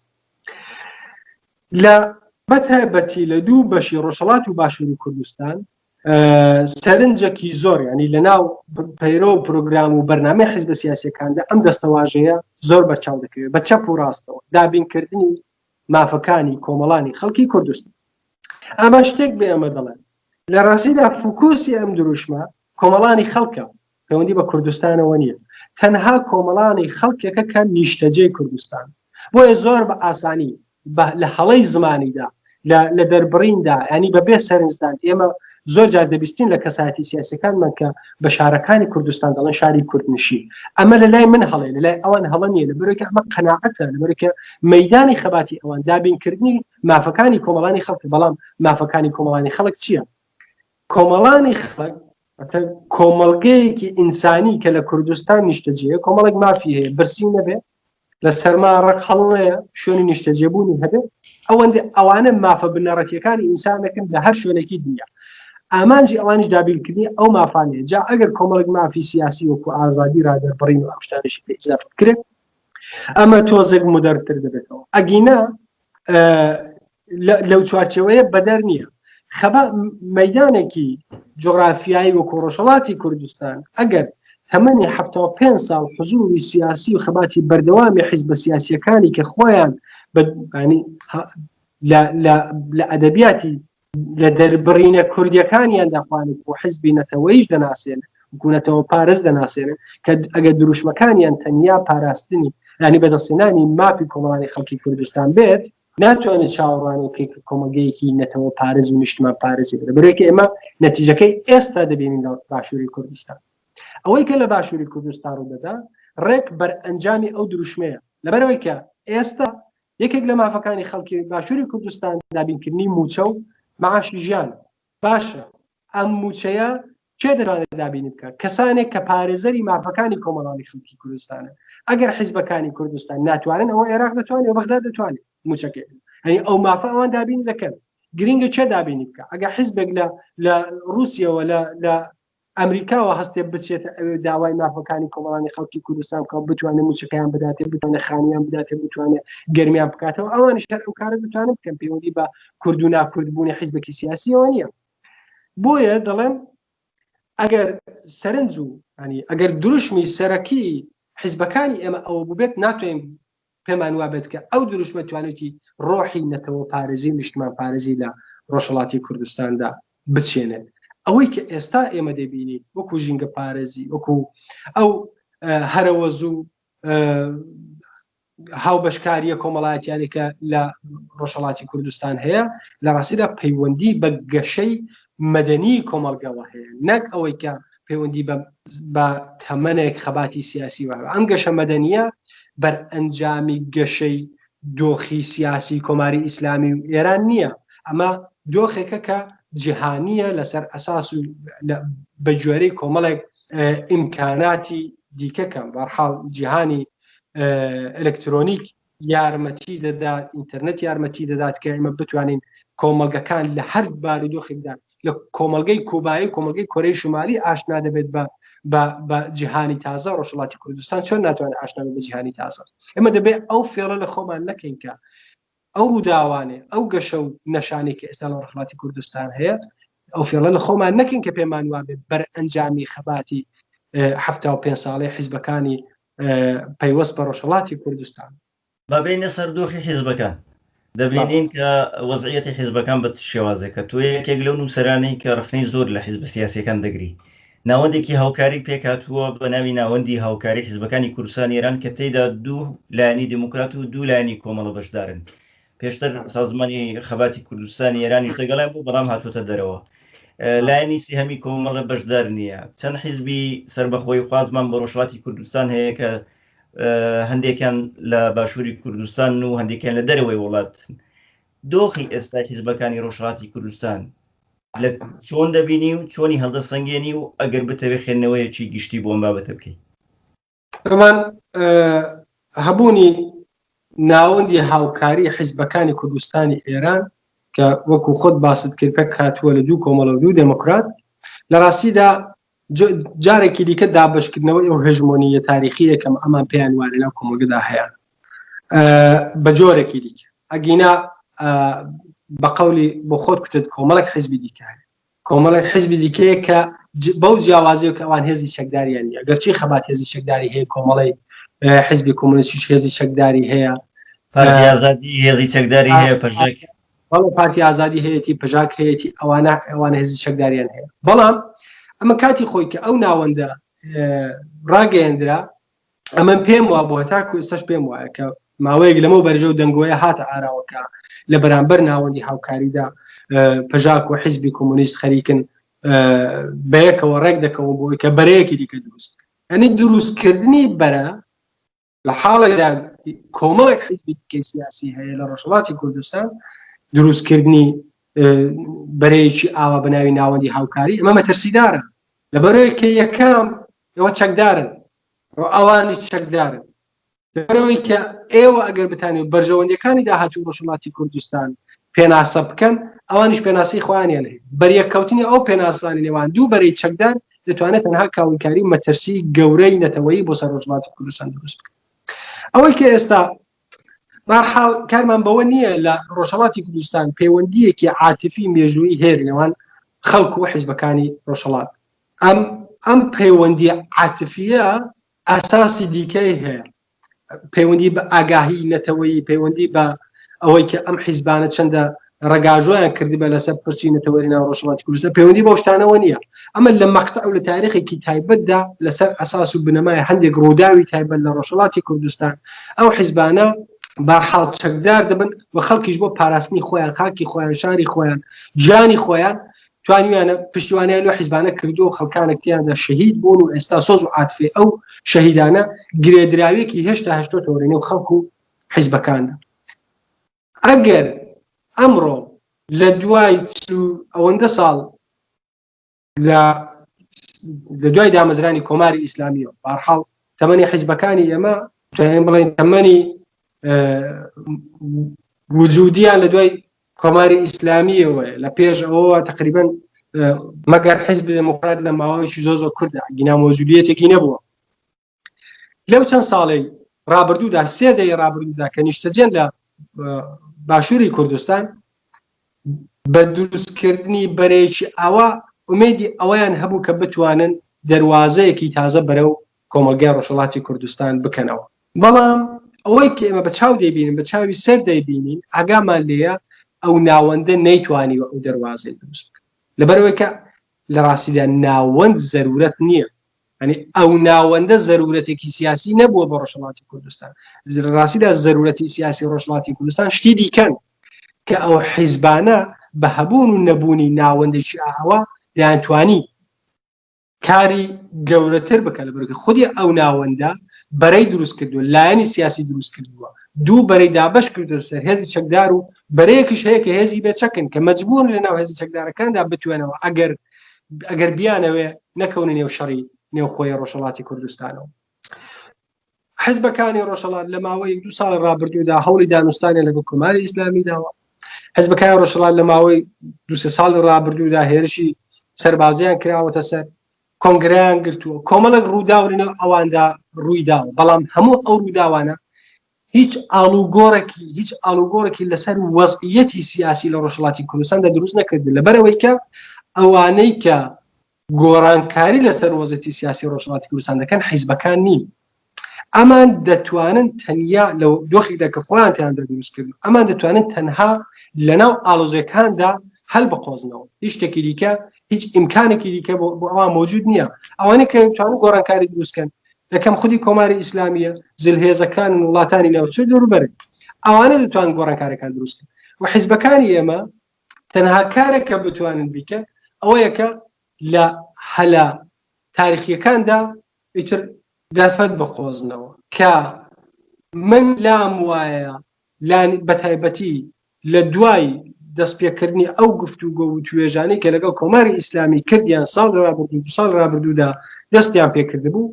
لە بەتایبەتی لە دوو بەشی ڕۆژهەڵات و باشووری کوردستان سەرنجێکی زۆر ینی لە ناو پەیرۆ و پرۆگرام و بەرنامەی حیزبە سیاسەکاندا ئەم دەستەواژەیە زۆر بەرچاو دەکەوێت بە چەپ و ڕاستەوە دابینکردنی مافەکانی کۆمەڵانی خەڵکی کوردستان ئەمە شتێک بێ ئەمە دەڵێن لە ڕاستیدا فوکوسی ئەم دروشمە کۆمەڵانی خەڵکە پەیوەندی بە کوردستانەوە نییە تەنها کۆمەڵانی خەڵکێکە کە نیشتەجێی کوردستان بۆیە زۆر بە ئاسانی لە هەڵەی زمانیدا لە دەربڕیندا ینی بەبێ سەرنجدان ئێمە زۆر جار دەبیستین لە کەسایەتی سیاسەکانمان کە بە شارەکانی کوردستان دەڵێن شاری کوردنشین ئەمە لە لای من هەڵێ لە لای ئەوان هەڵە نییە لە بەرێکە ئەمە قەناعەتە لە بەرێکە مەدانی خەباتی ئەوان دابینکردنی مافەکانی کۆمەڵانی خەڵک بەڵام مافەکانی کۆمەڵانی خەڵک چییە؟ کۆمەڵانی خەڵک کۆمەڵگەیەکی ئینسانی کە لە کوردستان نیشتەجێیە کۆمەڵێک مافی هەیە برسی نەبێ لە سەرما ڕق هەڵنەیە شوێنی نیشتەجێبوونی هەبێ ئەوەندە ئەوانە مافە بنەڕەتیەکانی ئینسانەکەن لە هەر شوێنێکی دنیا ئامانجی ئەوانیش دابینکردنی ئەو مافانەیە جا ئەگەر کۆمەڵێک مافی سیاسی وەکو ئازادی ڕادەربڕین و ئەم شتانەشی پێ ئیزافە بکرێت ئەمە تۆزێک مدەرتر دەبێتەوە ئەگینا لەو چوارچێوەیە بەدەر نییە خەبا مەدانێکی جۆغرافیایی وەکو ڕۆژهڵاتی کوردستان ئەگەر تەمەنی پێ ساڵ حزوری سیاسی و خەباتی بەردەوامی حیزبە سیاسیەکانی کە خۆیان لە ئەدەبیاتی لە دەربڕینە کوردیەکانیاندا خۆیان وەکو حزبی نەتەوەیش دەناسێنن وەکو نەتەوە پارێز دەناسێنن کە ئەگەر دروشمەکانیان تەنیا پاراستنی ینی بەدەستهێنانی مافی کۆمەڵانی خەڵکی کوردستان بێت ناتوانێت چاوەڕوانی بکەیت کە کۆمەڵگەیەکی نەتەوە پارێز و نیشتمان پارێزی بێت بەرەوەی ئێمە نەتیجەکەی ئێستا دەبینین لە باشووری کوردستان ئەوەی کە لە باشووری کوردستان ڕوودەدا ڕێک بەرئەنجامی ئەو دروشمەیە لەبەرەوەی کە ئێستا یەکێک لە مافەکانی خەڵکی باشووری کوردستان دابینکردنی مووچە و معاشی ژیان باشە ئەم مووچەیە کێ دەتوانێت دابینی بکات کەسانێک کە پارێزەری مافەکانی کۆمەڵانی خەڵکی کوردستانە ئەگەر حیزبەکانی کوردستان ناتوانن ئەوە عێراق دەتوانێت و بەغدا دەتوانێت مووچەکەی هەنی ئەو مافە ئەوان دابین دەکەن گرنگە چێ دابینی بکە ئەگە حیزبێک لە لە رووسیەوە لە لە ئەمریکاوە هەستێ بچێتە ئەوێ داوای مافەکانی کۆمەڵانی خەڵکی کوردستان بکە بتوانێت موچەکەیان بداتێ بتوانێت خانیان بداتێ بتوانێت گەرمیان بکاتەوە ئەوانیش هەر ئەو کارە دەتوانن بکەن پەیوەندی بە کورد و ناکورد بوونی حیزبێکی سیاسیەوە نییە بۆیە دەڵێم ئەگەر سەرنج و ینی ئەگەر دروشمی سەرەکی حیزبەکانی ئێمە ئەوە بووبێت ناتوانین پێمان وابێت کە ئەو دروشمە توانێتی ڕۆحی نەتەوە پارێزی و نیشتمان پارێزی لە ڕۆژهەڵاتی کوردستاندا بچێنێت ئەوەی کە ئێستا ئێمە دەبینین وەکو ژینگە پارێزی وەکو ئەو هەرەوەز و هاوبەشکاریە کۆمەڵایەتیانی کە لە ڕۆژهەڵاتی کوردستان هەیە لە ڕاستیدا پەیوەندی بە گەشەی مەدەنی کۆمەڵگەوە هەیە نەک ئەوەی کە پەیوەندی بە تەمەنێک خەباتی سیاسی وە ئەم گەشە مەدەنیە بەرئەنجامی گەشەی دۆخی سیاسی کۆماری ئیسلامی و ئێران نییە ئەمە دۆخێکە کە جیهانیە لەسەر ئەساس و بە گوێرەی کۆمەڵێک ئیمکاناتی دیکە کەم بەرحاڵ جیهانی ئەلکترۆنیک یارمەتی دەدات ئینتەرنێت یارمەتی دەدات کە ئێمە بتوانین کۆمەڵگەکان لە هەر بارودۆخێکدا لە کۆمەڵگەی کوبایی کۆمەڵگەی کۆرەی شمالی ئاشنا دەبێت بە بە جیهانی تازە ڕۆژهەڵاتی کوردستان چۆن ناتوانێت ئاشنا بە جیهانی تازە ئێمە دەبێت ئەو فێڵە لە خۆمان نەکەین کە ئەو ڕووداوانێ ئەو گەشە و نەشانێک کە ئێستا لە ڕۆژهەڵاتی کوردستان هەیە ئەو فێڵە لە خۆمان نەکەین کە پێمان وابێت بەرئەنجامی خەباتی 75 ساڵەی حیزبەکانی پەیوەست بە ڕۆژهەڵاتی کوردستان. با بێینە سەر دۆخی حیزبەکان. دەبینین کە وەزعیەتی حیزبەکان بە چ شێوازێکە. تۆ یەکێک لەو نووسەرانەی کە ڕەخنەی زۆر لە حیزبە سیاسییەکان دەگری. ناوەندێکی هاوکاری پێکهاتووە بە ناوی ناوەندی هاوکاری حیزبەکانی کوردستانی ئێران کە تێیدا دوو لایەنی دێموکرات و دوو لایەنی کۆمەڵە بەشدارن. پێشتر سازمانی خەباتی کوردستانی ئێرانیش لەگەڵیان بوو بەڵام هاتووەتە دەرەوە. لایەنی سێهەمی کۆمەڵە بەشدار نییە. چەند حیزبی سەربەخۆی خوازمان بۆ ڕۆژهەڵاتی کوردستان هەیە کە هەندێکیان لە باشووری کوردستان و هەندێکیان لە دەرەوەی وڵات. دۆخی ئێستای حیزبەکانی ڕۆژهەڵاتی کوردستان لە چۆن دەبینی و چۆنی هەڵدەسەنگێنی و ئەگەر بتەوێ خوێندنەوەیەکی گشتی بۆ ئەم بابەتە بکەی؟ ئەمان هەبوونی ناوەندی هاوکاری حیزبەکانی کوردستانی ئێران کە وەکو خۆت باست کرد پێک هاتووە لە دوو کۆمەڵە و دوو دێموکرات لە ڕاستیدا جارێکی دیکە دابەشکردنەوەی ئەو هێژمۆنییە تاریخییە کە ئەمان پێیان وایە لەناو کۆمەڵگەدا هەیە بە جۆرێکی دیکە ئەگینا بە قەولی بۆ خۆت کوتت کۆمەڵێک حیزبی دیکە هەیە کۆمەڵێک حیزبی دیکەیە کە بەو جیاوازیەوە کە ئەوان هێزی چەکداریان نییە گەرچی خەبات هێزی چەکداری هەیە کۆمەڵی حیزبی کۆمۆنیستیش هێزی چەکداری هەیە پارتی ئازادی هێزی چەکداری هەیە پەژاک بەڵێ پارتی ئازادی هەیەی پەژاک هەیەی ئەوانە ئەوانە هێزی چەکداریان هەیە بەڵام ئەمە کاتی خۆی کە ئەو ناوەندە ڕاگەیەندرا ئەمە پێم وا بۆ هەتاکو ئێستاش پێم وایە کە ماوەیەک لەمە بەرژە و دەنگۆیە هاتە ئاراوەکە لە بەرامبەر ناوەندی هاوکاریدا پەژاک و حیزبی کۆمۆنیست خەریکن بەیەکەوە ڕێک دەکەون بۆی کە بەرەیەکی دیکە دروست بکەن ئەنی دروستکردنی بەرە لە حاڵێکدا کۆمەڵێک حیزبی دیکەی سیاسی هەیە لە ڕۆژهەڵاتی کوردستان دروستکردنی بەرەیەکی ئاوا بە ناوی ناوەندی هاوکاری ئەمە مەترسیدارە لەبەرەوەی کە یەکەم ئێوە چەکدارن و ئەوانی چەکدارن لەبەرەوەی کە ئێوە ئەگەر بتانێت بەرژەوەندیەکانی داهاتوو ڕۆژهەڵاتی کوردستان پێناسە بکەن ئەوانیش پێناسی خۆیانیان هەیە بەریەککەوتنی ئەو پێناسانی نێوان دوو بەرەی چەکدار دەتوانێت تەنها کاولکاری مەترسی گەورەی نەتەوەیی بۆ سەر ڕۆژهەڵاتی کوردستان دروست بکات ئەوەی کە ئێستا بارحاڵ کارمان بەوە نییە لە ڕۆژهەڵاتی کوردستان پەیوەندیەکی عاتفی مێژوویی هەیە نێوان خەڵک و حیزبەکانی ڕۆژهەڵات ئەم ئەم پەیوەندی عاتفیە ئەساسی دیکەی هەیە پەیوەندی بە ئاگاهی نەتەوەیی پەیوەندی بە ئەوەی کە ئەم حیزبانە چەندە ڕەگاژۆیان کردبێ لەسەر پرسی نەتەوەی ناو ڕۆژهەڵاتی کوردستان پەیوەندی بەو شتانەوە نییە ئەمە لە مەقتەع و لە تاریخێکی تایبەتدا لەسەر ئەساس و بنەمای هەندێک ڕووداوی تایبەت لە ڕۆژهەڵاتی کوردستان ئەو حیزبانە بارحاڵ چەکدار دەبن و خەڵکیش بۆ پاراستنی خۆیان خاکی خۆیان شاری خۆیان گیانی خۆیان توانیویانە پشتیوانیان لەو حیزبانە کردووە و خەڵکانێک تیاندا شەهید بوون و ئێستا سۆز و عاتفەی ئەو شەهیدانە گرێدراوێکی هێشتا هێشتۆتەوە لەنێو خەڵک و حیزبەکاندا. ئەگەر ئەمڕۆ لە دوای ئەوەندە ساڵ لە لە دوای دامەزرانی کۆماری ئیسلامیەوە بارحاڵ تەمەنی حیزبەکانی ئێمە توانین بڵێن تەمەنی وجودیان لە دوای کۆماری ئیسلامیەوەیە لە پێش ئەوەوە تقریبا مەگەر حیزب دێموکرات لە ماوەیەکی زۆر زۆر کوردە گینا مەوجودیەتێکی نەبووە لەو چەند ساڵەی ڕابردوودا سێ دەی ڕابردوودا کە نیشتەجێن لە باشووری کوردستان بە دروستکردنی بەرەیەکی ئاوا ئومێدی ئەوەیان هەبوو کە بتوانن دەروازەیەکی تازە بەرەو کۆمەڵگای ڕۆژهەڵاتی کوردستان بکەنەوە. بەڵام ئەوەی کە ئێمە بە چاو دەیبینین، بە چاوی سەر دەیبینین، ئاگامان لێیە ئەو ناوەندە نەیتوانیوە ئەو دەروازەیە دروست بکات. لەبەرئەوەی کە لە ڕاستیدا ناوەند زەرورەت نییە. یانی ئەو ناوەندە زەرورەتێکی سیاسی نەبووە بۆ ڕۆژهەڵاتی کوردستان. لە ڕاستیدا زەرورەتی سیاسی ڕۆژهەڵاتی کوردستان شتی دیکەن کە ئەو حیزبانە بە هەبوون و نەبوونی ناوەندێکی ئاوا دەیانتوانی کاری گەورەتر بکە لە بەرەکە خودی ئەو ناوەندە بەرەی دروست کردووە لایەنی سیاسی دروست کردووە دوو بەرەی دابش کردو سەر هێزی چەکدار و بەرەیەکیش هەیە کە هێزی بێ چەکن کە مەجبورن لە ناو هێزی چەکدارەکاندا بتوێنەوە ئەگەر ئەگەر بیانەوێ نەکەونە نێو شەڕی نێوخۆی ڕۆژهەڵاتی کوردستانەوە حزبەکانی ڕۆژهەڵات لە ماوەی دوو ساڵی ڕابردوودا هەوڵی دانوستانیان لەگەڵ کۆماری ئیسلامی داوە حزبەکانی ڕۆژهەڵات لە ماوەی دو سێ ساڵی ڕابردوودا هێرشی سەربازیان کراوەتە سەر کۆنگرەیان گرتووە کۆمەڵێک ڕووداو لەنێو ئەواندا ڕووی داوە بەڵام هەموو ئەو ڕووداوانە هیچ ئاڵوگۆڕێکی هیچ ئاڵوگۆڕێکی لەسەر وەزعیەتی سیاسی لە ڕۆژهەڵاتی کوردستاندا دروست نەکردو لەبەرئەوەی کە ئەوانەی کە گۆڕانکاری لەسەر وەزعیەتی سیاسی ڕۆژهەڵاتی کوردستان دەکەن حیزبەکان نین ئەمان دەتوانن تەنیا لە دۆخێکدا کە خۆیان تیاندا دروست کرد ئەمان دەتوانن تەنها لەناو ئاڵۆزیەکاندا هەل بقۆزنەوە. هیچ شتێکی دیکە، هیچ ئیمکانێکی دیکە بۆ ئەوان مەوجود نییە. ئەوانەی کە توانن گۆڕانکاری دروست کەن، یەکەم خودی کۆماری ئیسلامییە، زلهێزەکانن، وڵاتانی ناوچە و دەوروبەرن. ئەوانە دەتوانن گۆڕانکارییەکان دروست کەن و حیزبەکانی ئێمە تەنها کارێک کە بتوانن بیکەن ئەوەیە کە لە هەلە تاریخییەکاندا ئیتر دەرفەت بقۆزنەوە کە من لام وایە لانی بەتایبەتی لە دوای دەستپێکردنی ئەو گفتوگۆ و توێژانەی کە لەگەڵ کۆماری ئیسلامی کردیان ساڵ رابردوو دو ساڵ رابردوودا دەستیان پێکردبوو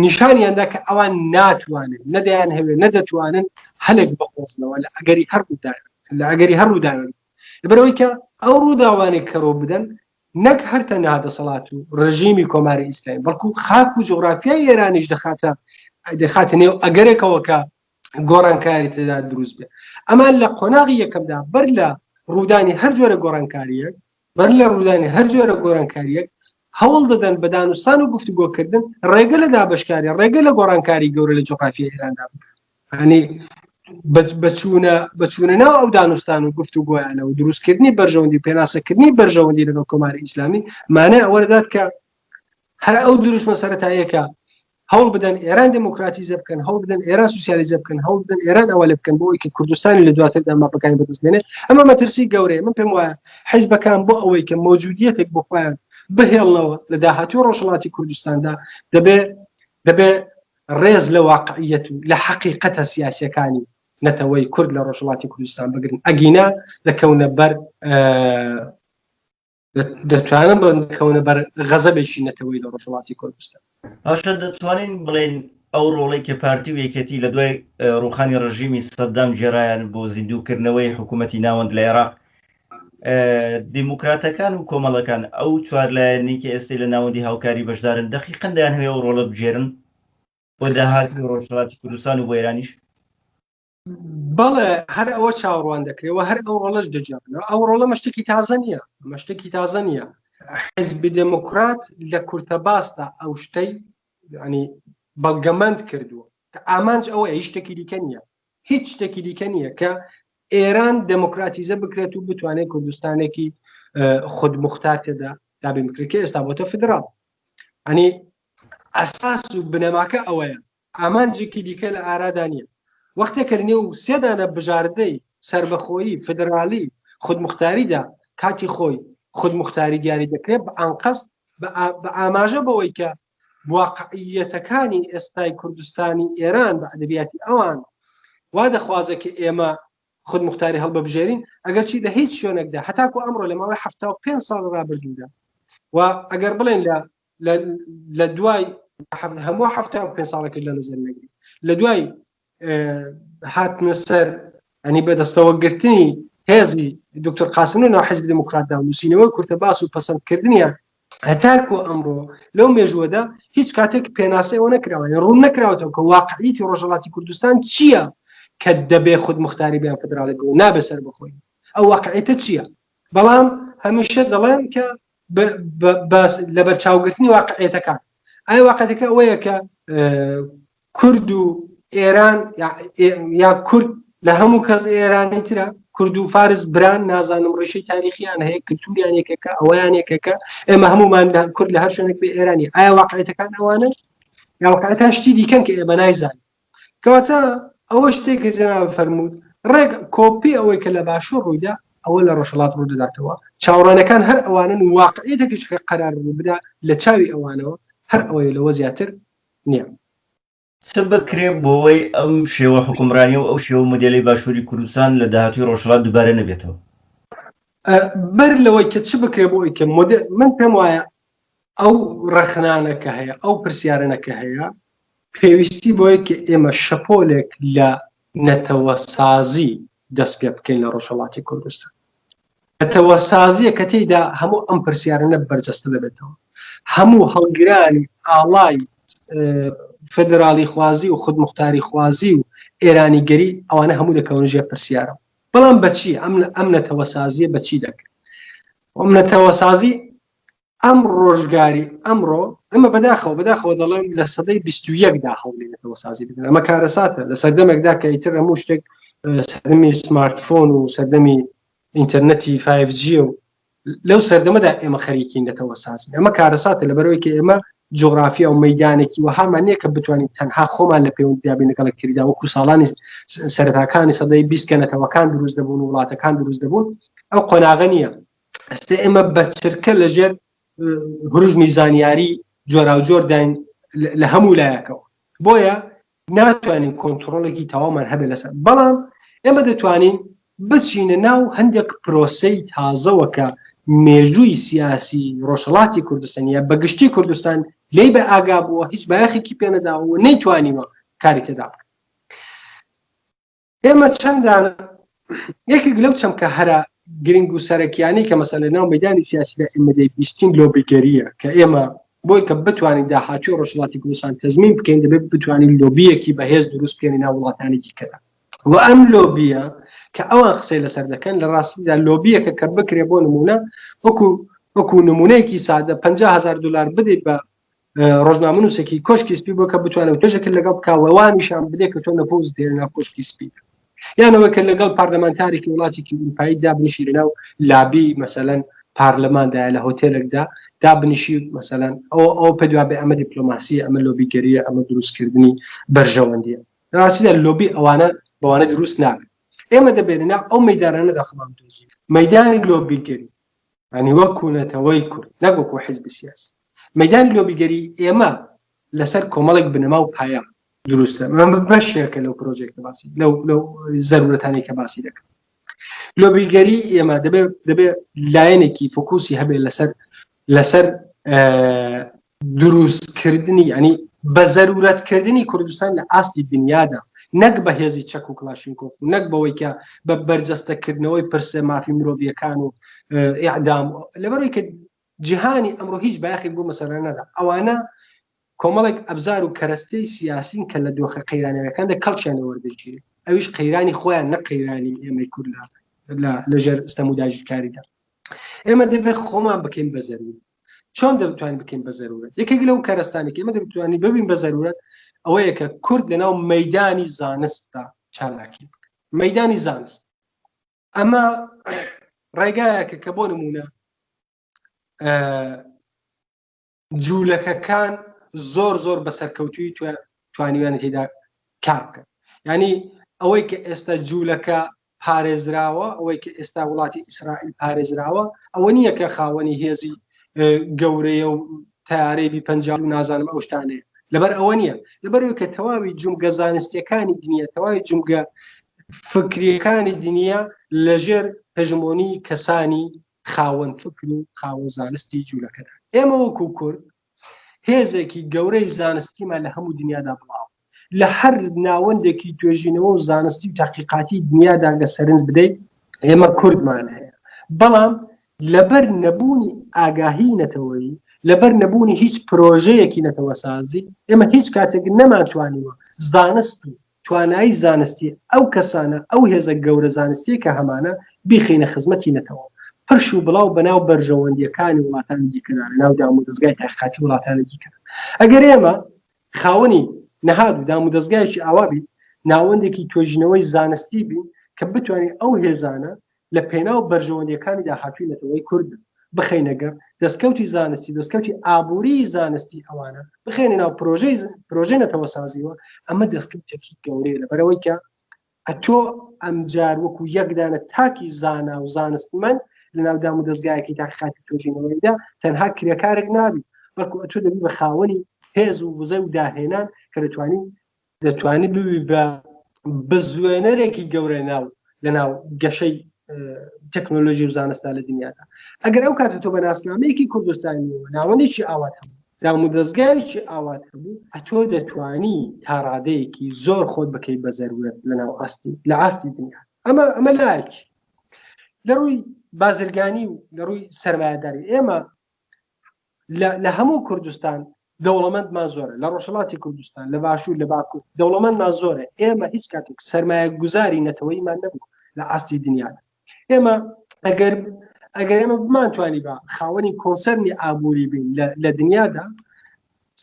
نیشانیاندا کە ئەوان ناتوانن نەدەیان هەوێ نەدەتوانن هەلێک بقۆزنەوە لە ئەگەری هەر ڕووداوێک لە ئەگەری هەر ڕووداوێک لەبەرئەوەی کە ئەو ڕووداوانەی کە ڕوو بدەن نەک هەر تەنها دەسەڵات و ڕژیمی کۆماری ئیسلامی بەڵکو خاک و جوغرافیای ئێرانیش دەخاتە دەخاتە نێو ئەگەرێکەوە کە گۆڕانکاری تێدا دروست بێ. ئەمان لە قۆناغی یەکەمدا بەر لە ڕوودانی هەر جۆرە گۆڕانکارییەک بەر لە ڕوودانی هەر جۆرە گۆڕانکارییەک هەوڵ دەدەن بە دانوستان و گفتوگۆکردن ڕێگە لە دابەشکاری ڕێگە لە گۆڕانکاری گەورە لە جوغرافیای ئێراندا بگرن. یانی بەچوونە بەچوونە ناو ئەو دانوستان و گفتوگۆیانە و دروستکردنی بەرژەوەندی و پێناسەکردنی بەرژەوەندی لەگەڵ کۆماری ئیسلامی مانای ئەوە دەدات کە هەر ئەو دروشمە سەرەتاییەکە هەوڵ بدەن ئێران دێموکراتیزە بکەن، هەوڵ بدەن ئێران سوسیالیزە بکەن، هەوڵ بدەن ئێران ئەوە لێ بکەن بۆ ئەوەی کە کوردستانی لە دواتردا مافەکانی بەدەست بێنێ. ئەمە مەترسی گەورەیە. من پێم وایە حیزبەکان بۆ ئەوەی کە مەوجودیەتێک بۆ خۆیان بهێڵنەوە لە داهاتووی ڕۆژهەڵاتی کوردستاندا دەبێ دەبێ ڕێز لە واقعیەت و لە حەقیقەتە سیاسیەکانی نەتەوەی کورد لە ڕۆژهەڵاتی کوردستان بگرن ئەگینا دەکەونە بەر دەتوانن بڵێن دەکەونە بەر غەزەبێکی نەتەوەی لە ڕۆژهەڵاتی کوردستان. باشە دەتوانین بڵێین ئەو ڕۆڵەی کە پارتی و یەکێتی لە دوای ڕووخانی ڕژیمی سەدام گێڕایان بۆ زیندووکردنەوەی حکوومەتی ناوەند لە عێراق، دیموکراتەکان و کۆمەڵەکان ئەو چوار لایەنەی کە ئێستەی لە ناوەندی هاوکاری بەشدارن دەقیقەن دەیانهەوێ ئەو ڕۆڵە بگێرن بۆ داهاتووی ڕۆژهەڵاتی کوردستان و بۆ ئێرانیش؟ بەڵێ هەر ئەوە چاوەڕوان دەکرێت و هەر ئەو ڕۆڵەش دەگێڕنەوە ئەو ڕۆڵە مەشتێکی تازە نییە ئەمە شتێکی تازە نییە حزبی دێموکرات لە کورتە باسدا ئەو شتەی ینی بەڵگەمەند کردووە کە ئامانج ئەوە هیچ شتێکی دیکە نییە هیچ شتێکی دیکە نییە کە ئێران دێموکراتیزە بکرێت و بتوانێت کوردستانێکی خود مختار تێدا دابین بکرێت کە ئێستا بۆتە فدراڵ ئەنی ئەساس و بنەماکە ئەوەیە ئامانجێکی دیکە لە ئارادا نییە. وەختێ کە لەنێو سێ دانە بژاردەی سەربەخۆیی، فیدرالی، خودموختاریدا کاتی خۆی خودموختاری دیاری دەکرێت بە ئانقەست بە ئاماژە بەوەی کە واقعییەتەکانی ئێستای کوردستانی ئێران بە ئەدەبیاتی ئەوان وا دەخوازێت کە ئێمە خودموختاری هەڵببژێرین ئەگەرچی لە هیچ شوێنێکدا هەتاکو ئەمڕۆ لە ماوەی 75 ساڵ ڕابردوودا و ئەگەر بڵێن لە لە دوای هەموو 75 ساڵەکە لە نظر نەگری لە دوای هاتنە سەر ئەنی بەدەستەوە گرتنی هێزی دکتۆر قاسم و ناو حزب دموکراتدا و نووسینەوەی کورتە باس و پەسەندکردنیان هەتاکو ئەمڕۆ لەو مێژووەدا هیچ کاتێک پێناسەی ئەوە نەکراوە یان ڕوون نەکراوەتەوە کە واقعیتی ڕۆژهەڵاتی کوردستان چییە کە دەبێ خود مختاری بیان فدراڵی بوو نابێ سەر بخۆی ئەو واقعیتە چییە بەڵام هەمیشە دەڵێن کە لەبەرچاوگرتنی واقعیەتەکان ئایا واقعەکە ئەوەیە کە کورد و ئێران یا کورد لە هەموو کەس ئێرانی ترە کورد و فارس بران نازانم ڕیشەی تاریخیان هەیە کللتوریان یەکێکە ئەویان یەکێکە ئێمە هەمومان لە کورد لە هەر شوێنێک بێ ئێرانی ئایا واقعەتەکان ئەوانە یا واقعەتان شتی دیکەن کە ئێمە نایزانین کەواتە ئەوە شتێک کە جەناب فەرمووت ڕێک کۆپی ئەوەی کە لە باشوور ڕوویدا ئەوە لە ڕۆژهەڵات ڕوو دەداتەوە چاوەڕوانەکان هەر ئەوانن و واقعیەتێکیش کە قەرار ڕوو بدا لە چاوی ئەوانەوە هەر ئەوەیە لەوە زیاتر نییە. چ بکرێ بۆوەی ئەم شێوە حوکمڕانیە و ئەو شێوە مۆدێلەی باشووری کوردستان لە داهاتووی ڕۆژهەڵات دووبارە نەبێتەوە؟ بەر لەوەی کە چ بکرێ بۆ ئەوی کە مۆدێل من پێم وایە ئەو ڕەخنانە کە هەیە ئەو پرسیارانە کە هەیە پێویستی بۆیە کە ئێمە شەپۆلێک لە نەتەوەسازی دەست پێ بکەین لە ڕۆژهەڵاتی کوردستان. نەتەوەسازییە کە تێیدا هەموو ئەم پرسیارانە بەرجەستە دەبێتەوە. هەموو هەڵگرانی ئاڵای فێدراڵیخوازی و خودموختاریخوازی و ئێرانیگەری ئەوانە هەموو دەکەونە ژێر پرسیارەوە. بەڵام بەچی ئەم ئەم نەتەوەسازییە بەچی دەکرێت؟ ئەم نەتەوەسازی ئەم ڕۆژگاری ئەمڕۆ ئەمە بەداخەوە بەداخەوە دەڵێم لە سەدەی 21 دا هەوڵی نەتەوەسازی بدەن ئەمە کارەساتە لە سەردەمێکدا کە ئیتر هەموو شتێک سەردەمی سمارتفۆن و سەردەمی ئینتەرنەتی 5G و لەو سەردەمەدا ئێمە خەریکین نەتەوە سازین ئەمە کارەساتە لەبەرەوەی کە ئێمە جوگرافیا و مەدانێکی وەهامان نییە کە بتوانین تەنها خۆمان لە پەیوەندیدا بین لەگەڵ یەکتریدا وەکو ساڵانی سەرەتاکانی سەدەی 20 کە نەتەوەکان دروست دەبوون و وڵاتەکان دروست دەبوون ئەو قۆناغە نییە ئێستا ئێمە بە چرکە لەژێر هروژمی زانیاری جۆراوجۆر داین لە هەموو لایەکەوە بۆیە ناتوانین کۆنتڕۆڵێکی تەواومان هەبێت لەسەر بەڵام ئێمە دەتوانین بچینە ناو هەندێک پرۆسەی تازەوە کە مێژووی سیاسی ڕۆژهەڵاتی کوردستان یا بەگشتی کوردستان لێی بە ئاگا بووە هیچ بایەخێکی پێنەداوە و نەیتوانیوە کاری تێدا بکات ئێمە چەندان یەکێک لەو چەمکە هەرە گرنگ و سەرەکیانەی کە مەسەلە ناو مەدانی سیاسیدا ئێمە دەیبیستین لۆبیگەریە کە ئێمە بۆی کە بتوانین داهاتوی ڕۆژهەڵاتی کوردستان تەزمین بکەین دەبێت بتوانین لۆبیەکی بەهێز دروست بکەین ناو وڵاتانی دیکەدا و ئەم لۆبیە کە ئەوان قسەی لەسەر دەکەن لە ڕاستیدا لۆبیەکە کە بکرێ بۆ نمونە وەکو وەکو نمونەیەکی سادە 50000 دلار بدەیت بە ڕۆژنامەنووسێکی کۆشکی سپی بۆ کە بتوانێت توێژێک لەگەڵ بکا و وا نیشان بدێت کە تۆ نفوز دێنە ناو کۆشکی سپی یانەوە کە لەگەڵ پارلەمانتارێکی وڵاتێکی ئوروپایی دابنیشی لەناو لابی مەسەلەن پارلەماندا لە هۆتێلێکدا دابنیشی مەسەلەن ئەو ئەو پێ دوابێ ئەمە دیپلۆماسیە ئەمە لۆبیگەریە ئەمە دروستکردنی بەرژەوەندیە ڕاستیدا لۆبی ئەوانە بەوانە دروست نابێت ئێمە دەبێت لەناو ئەو مەیدانانەدا خۆمان بدۆزین مەیدانی لۆبیگەری یانی وەکو نەتەوەی کورد نەک وەکو حیزبی سیاسی مەیدانی لۆبیگەری ئێمە لەسەر کۆمەڵێک بنەما و پایە دروستە ئەمە بەشێکە لەو پرۆژێک کە باسی لەو لەو زەرورەتانی کە باسی دەکەم لۆبیگەری ئێمە دەبێ دەبێ لایەنێکی فۆکوسی هەبێت لەسەر لەسەر دروستکردنی ینی بە زەرورەتکردنی کوردستان لە ئاستی دنیادا نەک بە هێزی چەک و کلاشینکۆف و نەک بەوەی کە بە بەرجەستەکردنەوەی پرسە مافی مرۆڤیەکان و ئیعدام لەبەرەوەی کە جیهانی ئەمڕۆ هیچ بایەخێک بۆ مەسەلە نەدا ئەوانە کۆمەڵێک ئەبزار و کەرەستەی سیاسین کە لە دۆخە قەیرانەوەکاندا کەڵکیان لێ وەردەگیرێت ئەویش قەیرانی خۆیان نە قەیرانی ئێمەی کورد لە لەژێر ستەم و داگیرکاریدا ئێمە دەبێت خۆمان بکەین بە زەرورەت چۆن دەتوانین بکەین بە زەرورەت یەکێک لەو کەرەستانی کە ئێمە دەتوانین ببین بە زەرورەت ئەوەیە کە کورد لەناو مەدانی زانستدا چالاکی بکە مەدانی زانست ئەمە ڕێگایەکە کە بۆ نمونە جوولەکەکان زۆر زۆر بە سەرکەوتووی توانیویانە تێدا کار بکەن ینی ئەوەی کە ئێستا جوولەکە پارێزراوە ئەوەی کە ئێستا وڵاتی ئیسرائیل پارێزراوە ئەوە نییە کە خاوەنی هێزی گەورەیە و تارەی بی پ و نازانم ئەو شتانەیە لەبەر ئەوە نییە لەبەرەوەی کە تەواوی جومگە زانستیەکانی دنیا تەواوی جومگە فکریەکانی دنیا لەژێر هەژمۆنی کەسانی خاوەن فکر و خاوەن زانستی جوولەکەدا ئێمە وەکو کورد هێزێکی گەورەی زانستیمان لە هەموو دنیادا بڵاو لە هەر ناوەندێکی توێژینەوە و زانستی و تاقیقاتی دنیادا گە سەرنج بدەیت ئێمە کوردمان هەیە بەڵام لەبەر نەبوونی ئاگاهی نەتەوەیی لەبەر نەبوونی هیچ پرۆژەیەکی نەتەوەسازی ئێمە هیچ کاتێک نەمانتوانیوە زانست و توانایی زانستی ئەو کەسانە، ئەو هێزە گەورە زانستیەی کە هەمانە بیخەینە خزمەتی نەتەوە. پرش و بڵاو بەناو بەرژەوەندیەکانی وڵاتانی دیکەدا، لەناو دامودەزگای تاقیقاتی وڵاتانی دیکەدا. ئەگەر ئێمە خاوەنی نەهاد و دامودەزگایەکی ئاوا بین، ناوەندێکی توێژینەوەی زانستی بین کە بتوانین ئەو هێزانە لە پێناو بەرژەوەندییەکانی داهاتووی نەتەوەی کورد بخەینە گەڕ، دەستکەوتی زانستی، دەستکەوتی ئابووریی زانستی ئەوانە بخەینە ناو پرۆژەی پرۆژەی نەتەوەسازیەوە، ئەمە دەستکەوتێکی گەورەیە لەبەرئەوەی کە ئەتۆ ئەمجار وەکو یەک دانە تاکی زانا و زانستمەند لەناو دام و دەزگایەکی تاقیقاتی توێژینەوەیدا تەنها کرێکارێک نابی، بەڵکو ئەتۆ دەبی بە خاوەنی هێز و وزە و داهێنان کە دەتوانی دەتوانی ببی بە بزوێنەرێکی گەورە ناو لەناو گەشەی تەکنۆلۆژی و زانستا لە دنیادا ئەگەر ئەو کاتە تۆ بە ناسنامەیەکی کوردستانی و ناوەندێکی ئاوات هەبوو دامودەزگایەکی ئاوات هەبوو ئەتۆ دەتوانی تا ڕادەیەکی زۆر خۆت بکەیت بە زەرورەت لەناو ئاستی لە ئاستی دنیا ئەمە ئەمە لایەکی لە ڕووی بازرگانی و لە ڕووی سەرمایەداری ئێمە لە هەموو کوردستان دەوڵەمەندمان زۆرە لە ڕۆژهەڵاتی کوردستان لە باشوور لە باکوور دەوڵەمەندمان زۆرە ئێمە هیچ کاتێک سەرمایە گوزاری نەتەوەیمان نەبوو لە ئاستی دنیادا ئێمە ئەگەر ئەگەر ئێمە بمانتوانی بە خاوەنی کۆنسەرنی ئابووری بین لە دنیادا.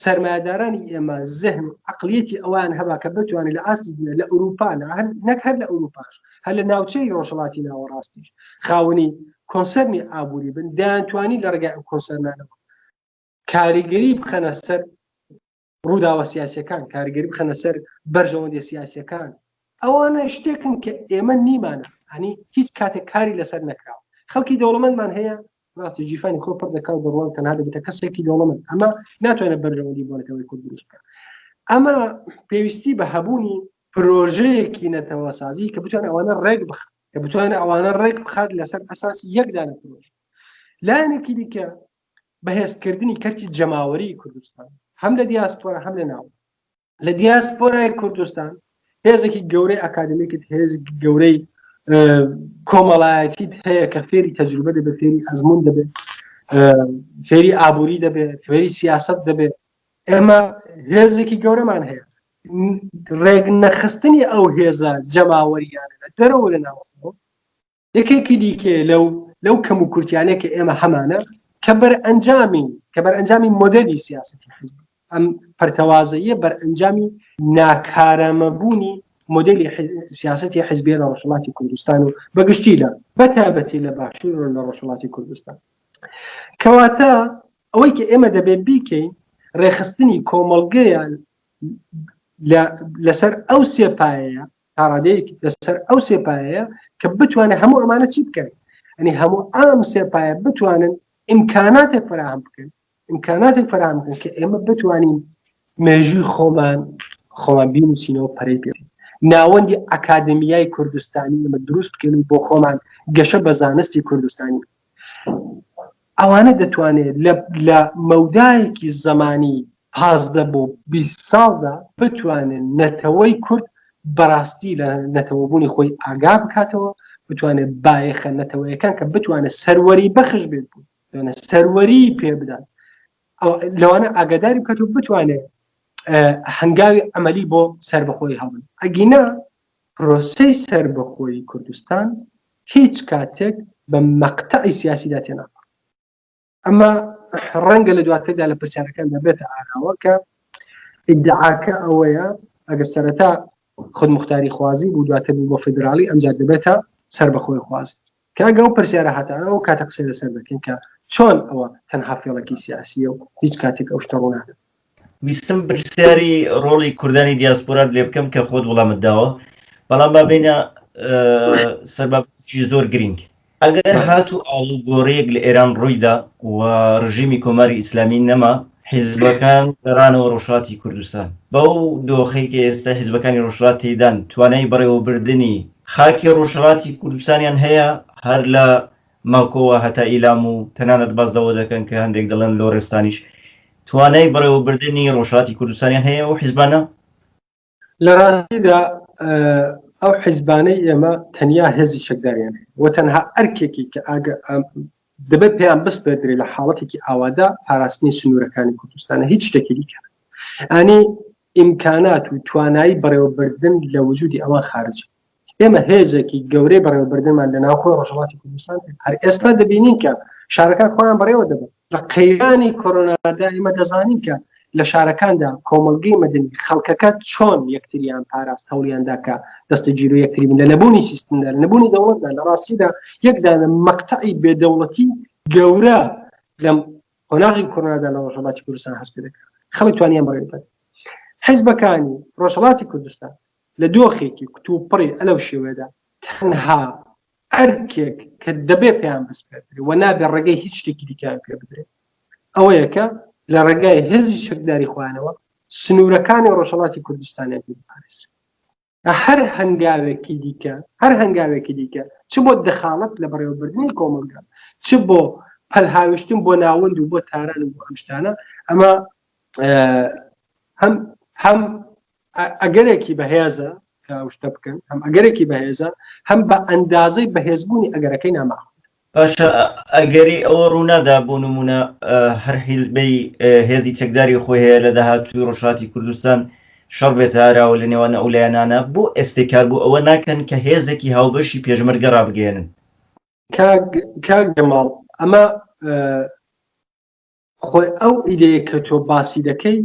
سەرمایەدارانی ئێمە زهن و عەقڵیەتی ئەوان هەبا کە بتوانێت لە ئاستی دنیا لە ئەوروپا لە هەر نەک هەر لە ئەوروپاش هەر لە ناوچەی ڕۆژهەڵاتی ناوەڕاستیش خاوەنی کۆنسەرنی ئابووری بن دەیانتوانی لە ڕێگای ئەو کۆنسەرنانەوە کاریگەری بخەنە سەر ڕووداوە سیاسەکان کاریگەری بخەنە سەر بەرژەوەندی سیاسەکان ئەوانە شتێکن کە ئێمە نیمانە ئەنی هیچ کاتێک کاری لەسەر نەکراوە خەڵکی دەوڵەمەندمان هەیە ڕاستی گیرفانی خۆ پڕ دەکات دەڕوان تەنها دەبێتە کەسێکی دەوڵەمەند ئەمە ناتوانێت بەرژەوەندی بۆ نەتەوەی کورد دروست بکات ئەمە پێویستی بە هەبوونی پرۆژەیەکی نەتەوەسازی کە بتوانێت ئەوانە ڕێک بخات کە بتوانێت ئەوانە ڕێک بخات لەسەر ئەساسی یەک دانە پرۆژە لایەنێکی دیکە بەهێزکردنی کەرتی جەماوەری کوردستان هەم لە دیاسپۆرا هەم لە ناو لە دیاسپۆرای کوردستان هێزێکی گەورەی ئەکادمیکت هێزێکی گەورەی کۆمەڵایەتیت هەیە کە فێری تەجروبە دەبێت فێری ئەزمون دەبێت فێری ئابووری دەبێت فێری سیاست دەبێت ئێمە هێزێکی گەورەمان هەیە ڕێک نەخستنی ئەو هێزە جەماوەریانە لە دەرەوە لە ناوخۆ یەکێکی دیکەیە لەو لەو کەم و کورتیانەی کە ئێمە هەمانە کە بەرئەنجامی کە بەرئەنجامی مۆدێلی سیاسەتی حزب ئەم پەرتەوازەیە بەرئەنجامی ناکارامەبوونی مۆدێلی سیاسەتی حزبیە لە ڕۆژهەڵاتی کوردستان و بەگشتی لە بەتایبەتی لە باشوور و لە ڕۆژهەڵاتی کوردستان کەواتە ئەوەی کە ئێمە دەبێت بیکەین ڕێخستنی کۆمەڵگەیە لەسەر ئەو سێ پایەیە تا ڕادەیەک لەسەر ئەو سێ پایەیە کە بتوانێت هەموو ئەمانە چی بکەن ئەنی هەموو ئەم سێ پایە بتوانن ئیمکاناتێک فراهەم بکەن ئیمکاناتێک فراهەم بکەن کە ئێمە بتوانین مێژووی خۆمان خۆمان بینوسینەوە پەرەی پێ ناوەندی ئەکادمیای کوردستانی ئێمە دروست بکەین و بۆ خۆمان گەشە بە زانستی کوردستانی ئەوانە دەتوانێت لە مەودایەکی زەمانی 15 بۆ 20 ساڵدا بتوانێت نەتەوەی کورد بەڕاستی لە نەتەوەبوونی خۆی ئاگا بکاتەوە بتوانێت بایەخە نەتەوەیەکان کە بتوانێت سەروەری بەخش بێت بوو سەروەری پێ بدات لەوانە ئاگاداری بکات و بتوانێت هەنگاوی عملی بۆ سربەخۆی هەڵبن ئەگینا پرۆسەی سەربەخۆیی کوردستان هیچ کاتێک بە مەقتەعی سیاسیدا تێناپەڕێت. ئەمە ڕەنگە لە دواتردا لە پرسیارەکاندا بێتە ئاراوە کە ئیدعاکە ئەوەیە ئەگەر سەرەتا خودموختاری خوازی بوو دواتر بوو بۆ فیدراڵی ئەمجار دەبێتە سەربەخۆی خوازی. کە ئەگەر ئەو پرسیارە هاتە ئەو کاتە قسەی لەسەر دەکەین کە چۆن ئەوە تەنها فێڵێکی سیاسییە و هیچ کاتێک ئەو شتە ڕوونادات. ویستم پرسیاری ڕۆڵی کوردانی دیاسپۆرات لێ بکەم کە خۆت وەڵامت داوە بەڵام با بێینە سەر بابەتێکی زۆر گرینگ ئەگەر هاتوو ئاڵوگۆڕیەک لە ئێران ڕوویدا و ڕژیمی کۆماری ئیسلامی نەما حیزبەکان گەڕانەوە ڕۆژهەڵاتی کوردستان بەو دۆخەی کە ئێستا حیزبەکانی ڕۆژهەڵات تێیدان توانای بەڕێوەبردنی خاکی ڕۆژهەڵاتی کوردستانیان هەیە هەر لە ماکۆوە هەتا ئیلام و تەنانەت باس لەوە دەکەن کە هەندێک دەڵێن لۆڕستانیش توانای بەڕێوەبردنی ڕۆژهەڵاتی کوردستانیان هەیە ئەو حیزبانە؟ لە ڕاستیدا ئەو حیزبانەی ئێمە تەنیا هێزی چەکداریان هەیە و تەنها ئەرکێکی کە ئاگە دەبێت پێیان بسپێردرێ لە حاڵەتێکی ئاوادا پاراستنی سنوورەکانی کوردستانە هیچ شتێکی دیکە ئەنی ئیمکانات و توانایی بەڕێوەبردن لە وجودی ئەوان خارج ئێمە هێزێکی گەورەی بەڕێوەبردنمان لە ناوخۆی ڕۆژهەڵاتی کوردستان هەر ئێستا دەبینین کە شارەکان خۆیان بەڕێوە دەبن لە قەیرانی کۆرۆنادا ئێمە دەزانین کە لە شارەکاندا کۆمەڵگەی مەدەنی خەڵکەکە چۆن یەکتریان پاراست هەوڵیاندا کە دەستە گیر و یەکتری بن لە نەبوونی سیستمدا لە نەبوونی دەوڵەتدا لە ڕاستیدا یەکدانە مەقتەعی بێدەوڵەتی گەورە لەم قۆناغی کۆرۆنادا لە ڕۆژهەڵاتی کوردستان هەست پێ دەکرا خەڵک توانیان بەڕێوە ببەن حیزبەکانی ڕۆژهەڵاتی کوردستان لە دۆخێکی کتوپڕی ئەلەو شێوەیەدا تەنها ئەرکێک کە دەبێ پێیان بسپێردرێ و نابێ ڕێگەی هیچ شتێکی دیکەیان پێ بدرێت ئەوەیە کە لە ڕێگای هێزی چەکداری خۆیانەوە سنوورەکانی ڕۆژهەڵاتی کوردستانیان پێ بپارێزرێت. هەر هەنگاوێکی دیکە هەر هەنگاوێکی دیکە چ بۆ دەخاڵەت لە بەڕێوەبردنی کۆمەڵگا چ بۆ پەلهاویشتن بۆ ناوەند و بۆ تاران و بۆ ئەم شتانە ئەمە هەم هەم ئەگەرێکی بەهێزە کە ئەو شتە بکەن هەم ئەگەرێکی بەهێزە هەم بە ئەندازەی بەهێزبوونی ئەگەرەکەی ناماخ باشە ئەگەری ئەوە ڕوونادا بۆ نمونە هەر حیزبەی هێزی چەکداری خۆی هەیە لە داهاتووی ڕۆژهەڵاتی کوردستان شەڕ بێتە ئاراوە لە نێوان ئەو لایەنانە بۆ ئێستێ کار بۆ ئەوە ناکەن کە هێزێکی هاوبەشی پێشمەرگە ڕابگەیەنن؟ کاک کاک جەماڵ ئەمە. خۆی ئەو ئیدەیە کە تۆ باسی دەکەی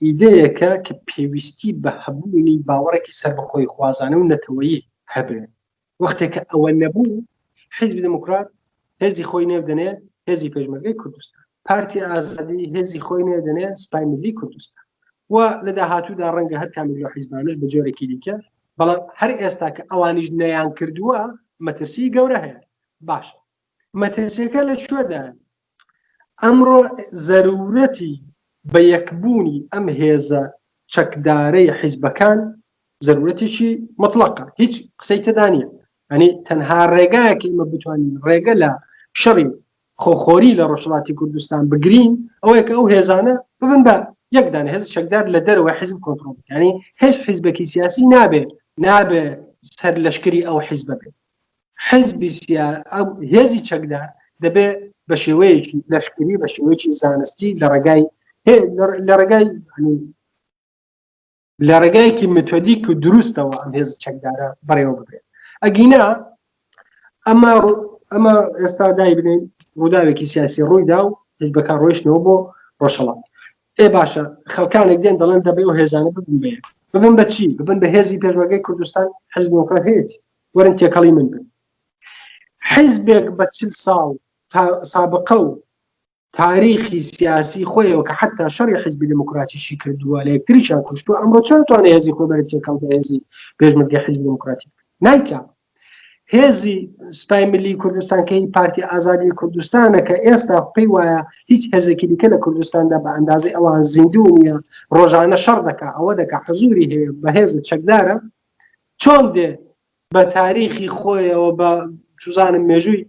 ئیدەیەکە کە پێویستی بە هەبوونی باوەڕێکی سەربەخۆی خوازانە و نەتەوەیی هەبێ. وەختێک کە ئەوە نەبوو حیزبی دێموکرات هێزی خۆی نێو دەنێ هێزی پێشمەرگەی کوردستان، پارتی ئازادی هێزی خۆی نێو دەنێ سپای ملی کوردستان و لە داهاتوودا ڕەنگە هەر کامێک لەو حیزبانەش بە جۆرێکی دیکە، بەڵام هەر ئێستا کە ئەوانیش نەیان کردووە مەترسیی گەورە هەیە. باشە مەترسیەکە لە کوێدایە؟ ئەمڕۆ زەرورەتی بە یەکبوونی ئەم هێزە چەکدارەی حیزبەکان زەرورەتێکی مطلقە، هیچ قسەی تێدا نییە. یعنی تەنها ڕێگایەک ئێمە بتوانین ڕێگە لە شەڕی خۆخۆری لە ڕۆژهەڵاتی کوردستان بگرین ئەوەیە کە ئەو هێزانە ببن بە یەک دانە هێز چەکدار لە دەرەوەی حیزب کۆنترۆڵ بکەن. یعنی هیچ حیزبێکی سیاسی نابێ نابێ سەر لەشکری ئەو حیزبە بێت. حیزبی سیا ئەو هێزی چەکدار دەبێ بە شێوەیەکی لەشکری بە شێوەیەکی زانستی لە ڕێگای لە ڕێگای لە ڕێگایەکی متۆدیک و دروستەوە ئەم هێز چەکدارە بەڕێوە ببرێت ئەگینا ئەمە ئەمە ئێستا دای بنێن ڕووداوێکی سیاسی ڕوویدا و حیزبەکان ڕۆیشتنەوە بۆ ڕۆژهەڵات ئێ باشە خەڵکانێک دێن دەڵێن دەبێ ئەو هێزانە ببن بە یەک ببن بە چی ببن بە هێزی پێشمەرگەی کوردستان حزب دیموکرات هەیەتی وەرن تێکەڵی من بن حیزبێک بە چل ساڵ سابقە و تاریخی سیاسی خۆیەوە کە حتا شەڕی حیزبی دێموکراتیشی کردووە لە یەکتریشان کوشتووە ئەمڕۆ چۆن توانێت هێزی خۆی بەرە تێکەڵ بە هێزی پێشمەرگەی حیزبی دێموکراتی بکات نایکا هێزی سپای ملی کوردستان کە هی پارتی ئازادی کوردستانە کە ئێستا پێی وایە هیچ هێزێکی دیکە لە کوردستاندا بە ئەندازەی ئەوان زیندوو نییە ڕۆژانە شەڕ دەکا ئەوە دەکا حزوری هەیە بەهێزە چەکدارە چۆن دێ بە تاریخی خۆیەوە بە چوزانم مێژووی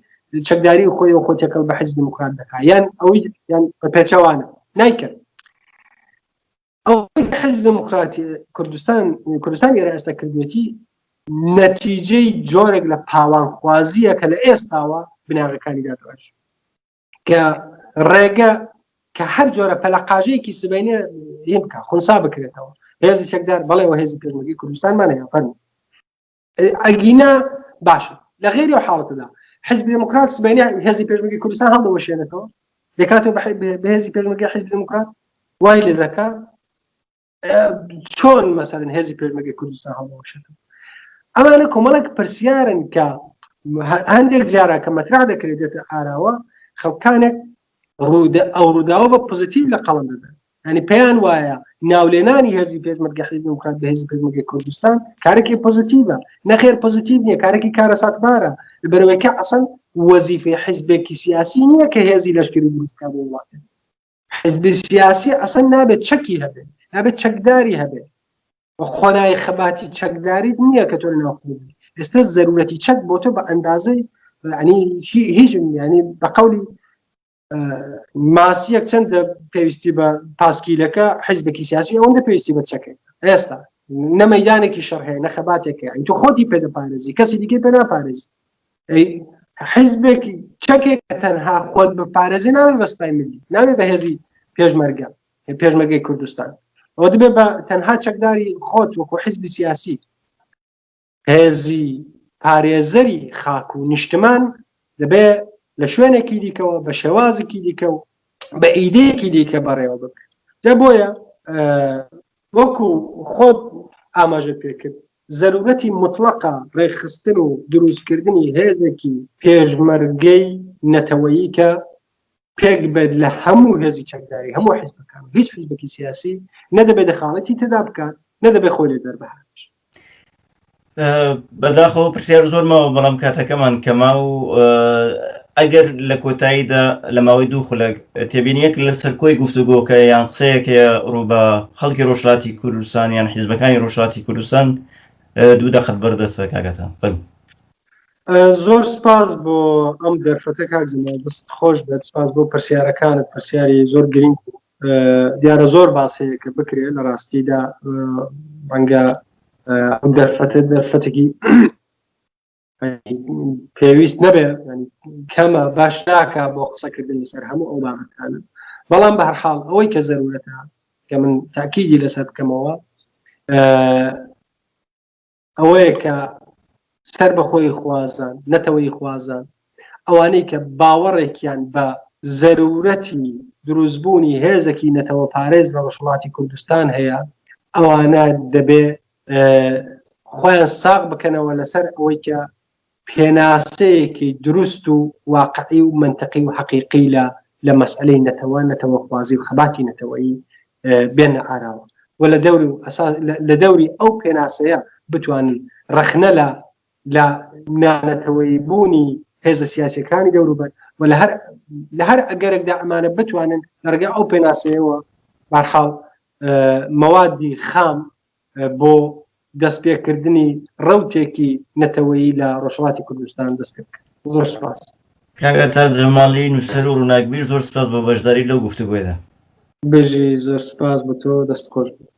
چەکداری خۆیەوە خۆ تێکەڵ بە حزب دیموکرات دەکا یان ئەوەی یان بە پێچەوانە نایکەن ئەو حزب دێموکراتی کوردستان کوردستان ئێرە ئێستا کردوێتی نەتیجەی جۆرێک لە پاوانخوازیە کە لە ئێستاوە بناغەکانی دادڕێژ کە ڕێگە کە هەر جۆرە پەلەقاژەیەکی سبینێ هین بکە خونسا بکرێتەوە هێزی چەکدار بەڵێ هێزی پێشمەرگەی کوردستانمان هەیە فەرموو ئەگینا باشە لە غێری ئەو حاڵەتەدا حزب دێموکرات سبەینێ هێزی پێشمەرگەی کوردستان هەڵدەوەشێنێتەوە دەکاتەوە بە هێزی پێشمەرگەی حزب دێموکرات وای لێ دەکات چۆن مەسەرن هێزی پێشمەرگەی کوردستان هەڵدەوەشێتەوە ئەمانە کۆمەڵێک پرسیارن کە هەندێک جارە کە مەترا دەکرێت دێتە ئاراوە خەڵکانێک ڕوودە ئەو ڕووداوە بە پۆزیتیڤ لە قەڵەم دەدەن یانی پێیان وایە ناولێنانی هێزی پێشمەرگە حیزبی دیموکرات بە هێزی پێشمەرگەی کوردستان کارێکی پۆزیتیڤە نەخێر پۆزیتیڤ نییە کارێکی کارەساتبارە لەبەرئەوەی کە ئەسڵەن وەزیفەی حیزبێکی سیاسی نییە کە هێزی لەشکری دروست بکات بۆ وڵاتێک حیزبی سیاسی ئەسڵەن نابێت چەکی هەبێت نابێت چەکداری هەبێت خۆنای خەباتی چەکداریت نییە کە تۆ لە ناوخۆ بی ئێستا زەرورەتی چەک بۆ تۆ بە ئەندازەی ینی هیچ ینی بە قەولی ماسیەک چەندە پێویستی بە پاسکیلەکە حیزبێکی سیاسی ئەوەندە پێویستی بە چەکێک ئێستا نە مەدانێکی شەڕ هەیە نە خەباتێک هەیە تۆ خۆتی پێ دەپارێزی کەسی دیکەی پێ ناپارێزی حیزبێک چەکێک تەنها خۆت بپارێزی ناوێ بە سپای ملی ناوێ بە هێزی پێشمەرگە پێشمەرگەی کوردستان ئەوە دەبێت بە تەنها چەکداری خۆت وەکو حیزبی سیاسی هێزی پارێزەری خاک و نیشتمان دەبێ لە شوێنێکی دیکەوە بە شێوازێکی دیکە و بە ئیدەیەکی دیکە بەڕێوە ببرێت جا بۆیە وەکو خۆت ئاماژە پێکرد زەرورەتی مطلقە ڕێکخستن و دروستکردنی هێزێکی پێشمەرگەی نەتەوەیی کە پێک بێت لە هەموو هێزی چەکداری هەموو حزبەکان هیچ حزبێکی سیاسی نەدەبێت دەخاڵەتی تێدا بکات نەدەبێت خۆی لێ دەربهاوێژێت. بەداخەوە پرسیار زۆر ماوە بەڵام کاتەکەمان کەما و ئەگەر لە کۆتاییدا لە ماوەی دوو خولەک تێبینیەک لەسەر کۆی گفتوگۆکە یان قسەیەک هەیە ڕوو بە خەڵکی ڕۆژهەڵاتی کوردستان یان حیزبەکانی ڕۆژهەڵاتی کوردستان دوو دەقەت بەردەستە کاک عەتا فەرموو. زۆر سپاس بۆ ئەم دەرفەتە کاک جەمال دەست خۆش بێت سپاس بۆ پرسیارەکانت پرسیاری زۆر گرنگ بوو دیارە زۆر باس هەیە کە بکرێت لە ڕاستیدا ڕەنگە ئەم دەرفەتە دەرفەتێکی پێویست نەبێ کەمە باش ناکە بۆ قسەکردن لەسەر هەموو ئەو بابەتانە بەڵام بە هەرحاڵ ئەوەی کە زەرورەتە کە من تاکیدی لەسەر بکەمەوە ئەوەیە کە سەربەخۆیی خوازان، نەتەوەیی خوازان، ئەوانەی کە باوەڕێکیان بە زەرورەتی دروستبوونی هێزێکی نەتەوەپارێز لە ڕۆژهەڵاتی کوردستان هەیە، ئەوانە دەبێ خۆیان ساغ بکەنەوە لەسەر ئەوەی کە پێناسەیەکی دروست و واقعی و مەنتقی و حەقیقی لە لە مەسئەلەی نەتەوە، نەتەوەخوازی و خەباتی نەتەوەیی بێننە ئاراوە و لە دەوری و ئەساس لە دەوری ئەو پێناسەیە بتوانن ڕەخنە لە لە نانەتەوەیی بوونی هێزە سیاسیەکانی دەوروبەر و لە هەر لە هەر ئەگەرێکدا ئەمانە بتوانن لە ڕێگای ئەو پێناسەیەوە بارحاڵ مەوادی خام بۆ دەستپێکردنی ڕەوتێکی نەتەوەیی لە ڕۆژهەڵاتی کوردستان دەست پێ بکەن. زۆر سپاس. کاک عەتا جەماڵی نووسەر و ڕووناکبیر زۆر سپاس بۆ بەشداری لەو گفتوگۆیەدا. بژی زۆر سپاس بۆ تۆ دەست خۆش بێت.